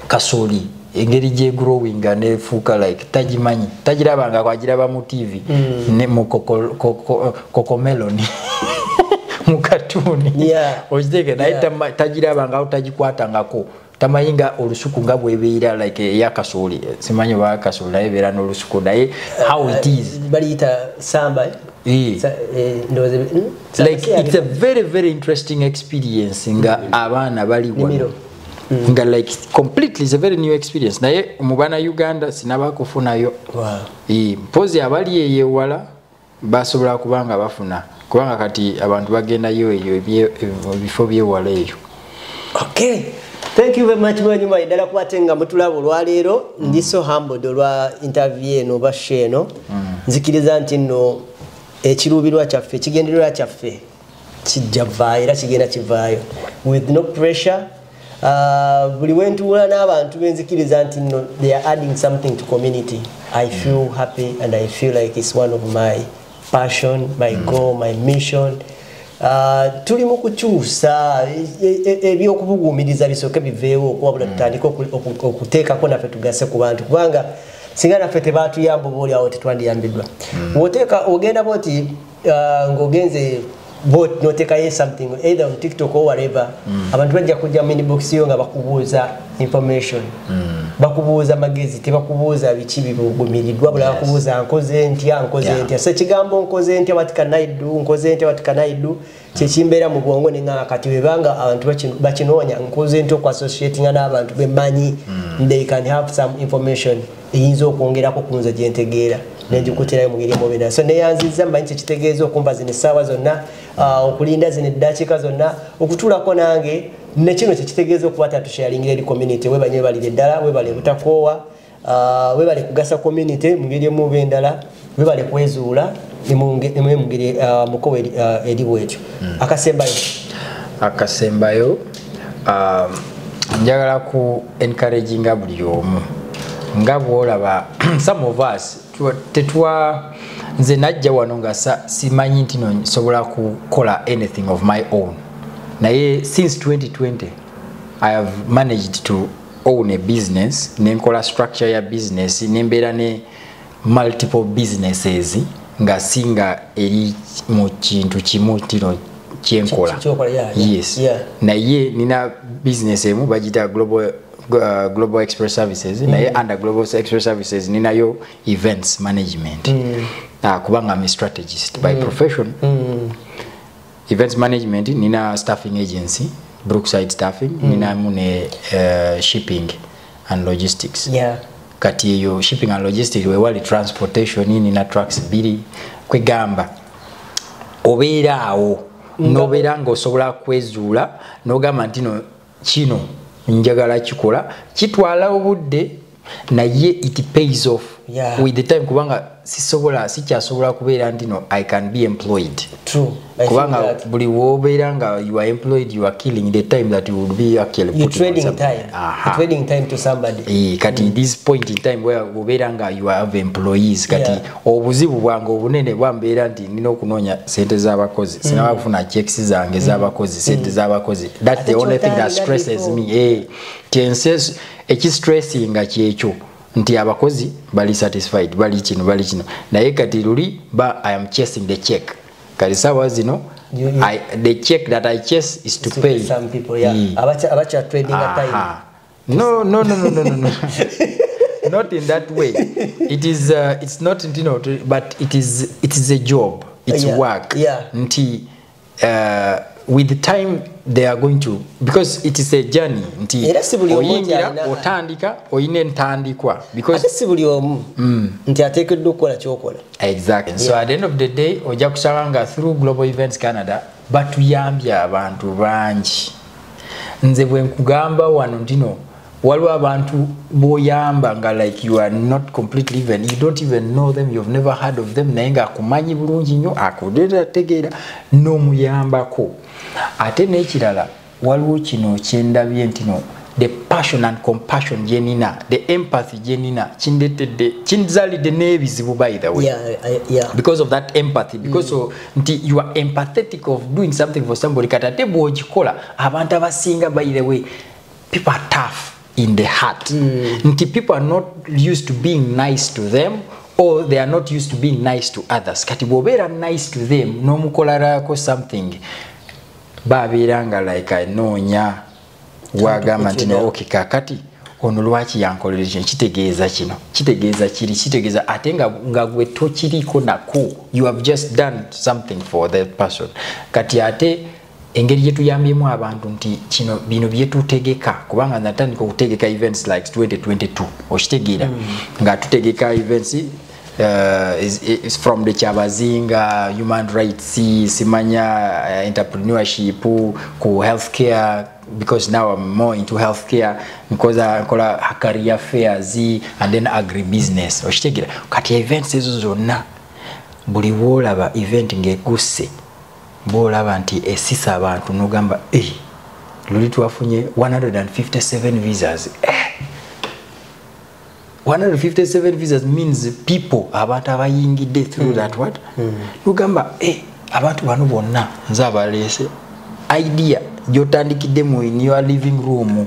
kasooli engeri gye growinga nefuuka, like tagimanyi, tagirabangako, agiraba mu TV ne mu cocomelon mu katuni. Okitegeera? Naye tagirabangako, tagikwatangako, tamanyi nga olusuku nga bwebeera, like eyakasooli, simanyi oba kasooli naye ebeera n'olusuku, naye how it is. Baliyita samba. Eh. Ndowooza, samba Like si it's a very very interesting experience nga abaana bali wano Nimiro. Nga like completely it's a very new experience, naye mu bana Uganda sinaba kufunayo. Eh, mpozi abali eyo ewala basobola kubanga bafuna, kubanga kati abantu bagendayo eyo ebifo byewala eyo. Okay. Thank you very much, mwanyuma ddala kuba ate nga mutulaba olwaleero. Ndi so humbled olwa interview eno oba show eno. Nzikiriza nti nno ekiruubirwa kyaffe, ekigendererwa kyaffe kijja vaayo era kigenda kivaayo with no pressure. Buli wentuula n'abantu benzikiriza nti nno they are adding something to community, I feel happy and I feel like it's one of my passion, my goal, my mission. Tuli mu kukyusa ebyokubuguumiriza bisooke biveewo okuwabula, tutandike okuteekako naffe tugase ku bantu, kubanga singa naffe tebatuyamba oba oliawo tetwandiyambiddwa. Bw'oteeka ogenda bwoti, ng'ogenze bot noteekayo something either on TikTok or whatever, abantu bajja kujja mu inbox yo nga bakubuuza information, bakubuuza magezi, tebakubuuza biki bibugumiriddwa bula. Bakubuuza nkoze ntya, nkoze ntya. So ekigambo nkoze ntya, what can I do, nkoze ntya, what can I do, kyekimbeera mu bwongo neŋŋamba kati webanga abantu bakinoonya nkoze ntya okuassociatinga n'abantu bemmanyi they can have some information eyinza okwongerako ku nze gyentegeera nenjikutirayo mu ngeri emubina. So neyanzizza, mmanyi kyekitegeeza okumpa zino essaawa zonna, okulinda zino eddakiika zonna okutuulako nange, nekino kyekitegeeza okuba tatusharingira eri community. Webanye webalire ddala, webale butakoowa, webale kugasa community mu ngeri emu oba endala, webale kwezuula. Nimungeri mukowe eri bwetyo. Akasembayo njagala ku encouraginga buli omu nga bwolaba some of us tetwa nze najja wano nga simanyi nti no nsobola kukola anything of my own, naye since 2020 I have managed to own a business, nenkola structure ya business, nembeera ne multiple businesses nga singa eri mu kintu kimu tino kyenkola. Yes. Naye nina business emu bagita Global Express Services. Naye under Global Express Services ninayo events management. Kubanga I'm a strategist by profession. Events management, nina staffing agency, Brookside Staffing, nina mune shipping and logistics. Kati eyo shipping and logistics wewali transportation, nina trucks biri kwegamba obeera awo nobeera ng'osobola kwezuula n'ogamba nti no kino njagala kikola, kitwala obudde naye it pays off with the time, kubanga sisobola sikyasobola kubeera nti no I can be employed. True. Kubanga buli wobeera nga you are employed, you are killing the time that you would be actually you trading time. You're trading time to somebody. Kati this point in time where obeera nga you have employees, kati obuzibu bwange obunene bwambeera nti nina okunoonya sente z'abakozi, sinaba kufuna checks zange z'abakozi, sente z'abakozi. That's the only thing that stresses me. Ekistressinga kyekyo nti abakozi bali satisfied, bali kino bali kino, naye kati luli ba I am chasing the check. Kati sawa zino the check that I chase is to pay some people. Abacha trading at time. No. Not in that way. It is it's not, you know, but it is a job. It's work. Nti with the time they are going to, because it is a journey nti oyingira otandika oyine ntandikwa, because ate si buli omu nti ateekeddwa okukola kyokola. Exactly. So at the end of the day ojja kusanga nga through Global Events Canada batuyambye abantu bangi. Nze bwe nkugamba wano ntino waliwo abantu boyamba nga like you are not completely even, you don't even know them, you've never heard of them, naye nga akumanyi bulungi nnyo, akutegeera n'omuyambako. Ate n'ekirala waliwo kino kyendabye nti no the passion and compassion gyenina, the empathy gyenina kindetedde kinzalidde n'ebizibu by the way. Because of that empathy, because of nti you are empathetic of doing something for somebody, kati ate bw'ogikola abantu abasinga by the way people are tough in the heart. Nti people are not used to being nice to them, or they are not used to being nice to others. Kati bw'obeera nice to them n'omukolerako something, babeera nga like anoonya wagamba nti no okay kakati ono lwaki yankolera kino, kitegeeza kino, kitegeeza kiri, kitegeeza, ate nga gwe tokiriko nako, you have just done something for that person. Kati ate engeri gye tuyambyemu abantu nti kino bino bye tutegeka, kubanga natandika okutegeka events like 2022 okitegeera, nga tutegeka events is from the Kyabazinga, human rights, simanya entrepreneurship, ku healthcare, because now I'm more into healthcare, nkola career fairs and then agribusiness okitegeera. Kati events ezo zonna buli woolaba event ng'egusse, bw'olaba nti esisa abantu n'ogamba luli twafunye 157 visas. 157 visas means people abantu abayingidde through that what n'ogamba abantu bano bonna nze abaleese idea gy'otandikidde mu in your living room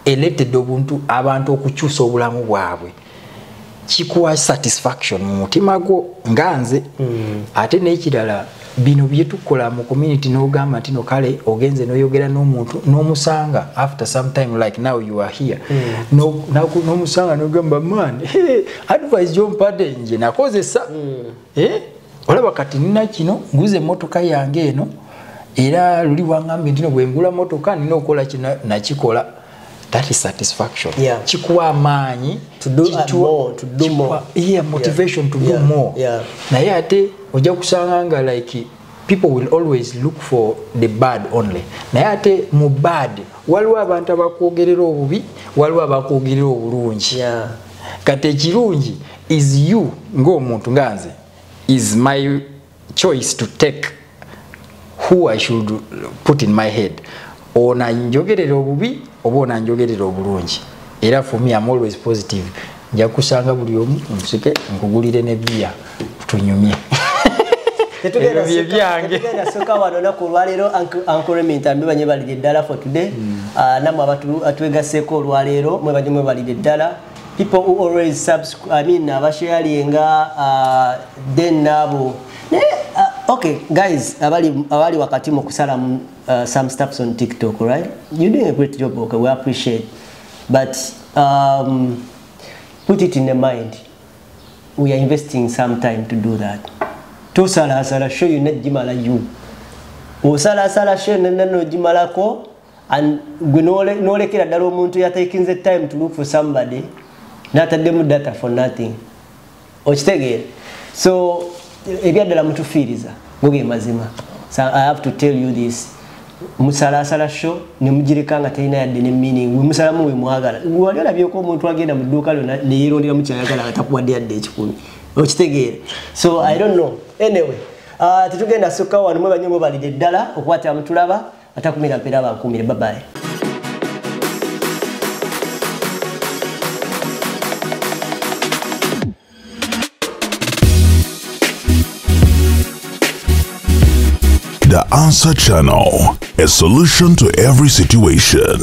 eletedde obuntu abantu okukyusa obulamu bwabwe, kikuwa satisfaction mu mutima gwo nga nze. Ate n'ekirala bino bye tukola mu community n'ogamba nti no kale ogenze n'oyogera n'omuntu n'omusanga after some time like now you are here, n'omusanga n'ogamba man, hey, advice gy'ompadde nje nakozesa, olaba kati nina kino, nguze emmotoka yange eno, era luli wangambye nti no bwe ngula mmotoka nina okukola kino, nakikola. That is satisfaction. Kikuwa amaanyi to do more, to do more. Motivation to do more. Naye ate ojja kusanga nga like people will always look for the bad only. Naye ate mu bad waliwo abantu abakwogerera obubi, waliwo abakwogerera obulungi. Kati ekirungi is you ng'omuntu nga nze Is my choice to take who I should put in my head. Ona njogerera obubi oba ona njogerera obulungi. Era for me, I'm always positive. Nja kusanga buli omu nsike nkugulire ne bia tunyumye. Tetugenda soka wano naku olwaleero. Uncle Remy Ntambi banyebalire ddala for today. Namwe abatu atwegaseeko olwaleero mwebanye mwebalire ddala. People who always subscribe, I mean, abasharinga, then nabo. Okay, guys, abali wakati mu kusala some stuffs on TikTok, right? You're doing a great job, okay, we appreciate. But put it in the mind. We are investing some time to do that. Tosala sala show you net jimala you. Osala sala show neno jimala ko and gwe nolekera ddala omuntu ya taking the time to look for somebody n'ataddemu data for nothing. Okitegeera? So ebyaddala mutufiiriza goge mazima. So I have to tell you this. Musalasala show ne mugireka nga terina yadde ne meaning. We musalamu we mwagala. Wali olabyeko omuntu agenda mu dduuka lyonna ne yeeronderamu ky'ayagala nga takuwadde yadde ekikumi. Okitegeera? So I don't know. Anyway, tetugenda sukka wano mwebanye mwebalire ddala okukwata mutulaba atakumira mpeera bankumire. Bye bye. The Answer Channel, a solution to every situation.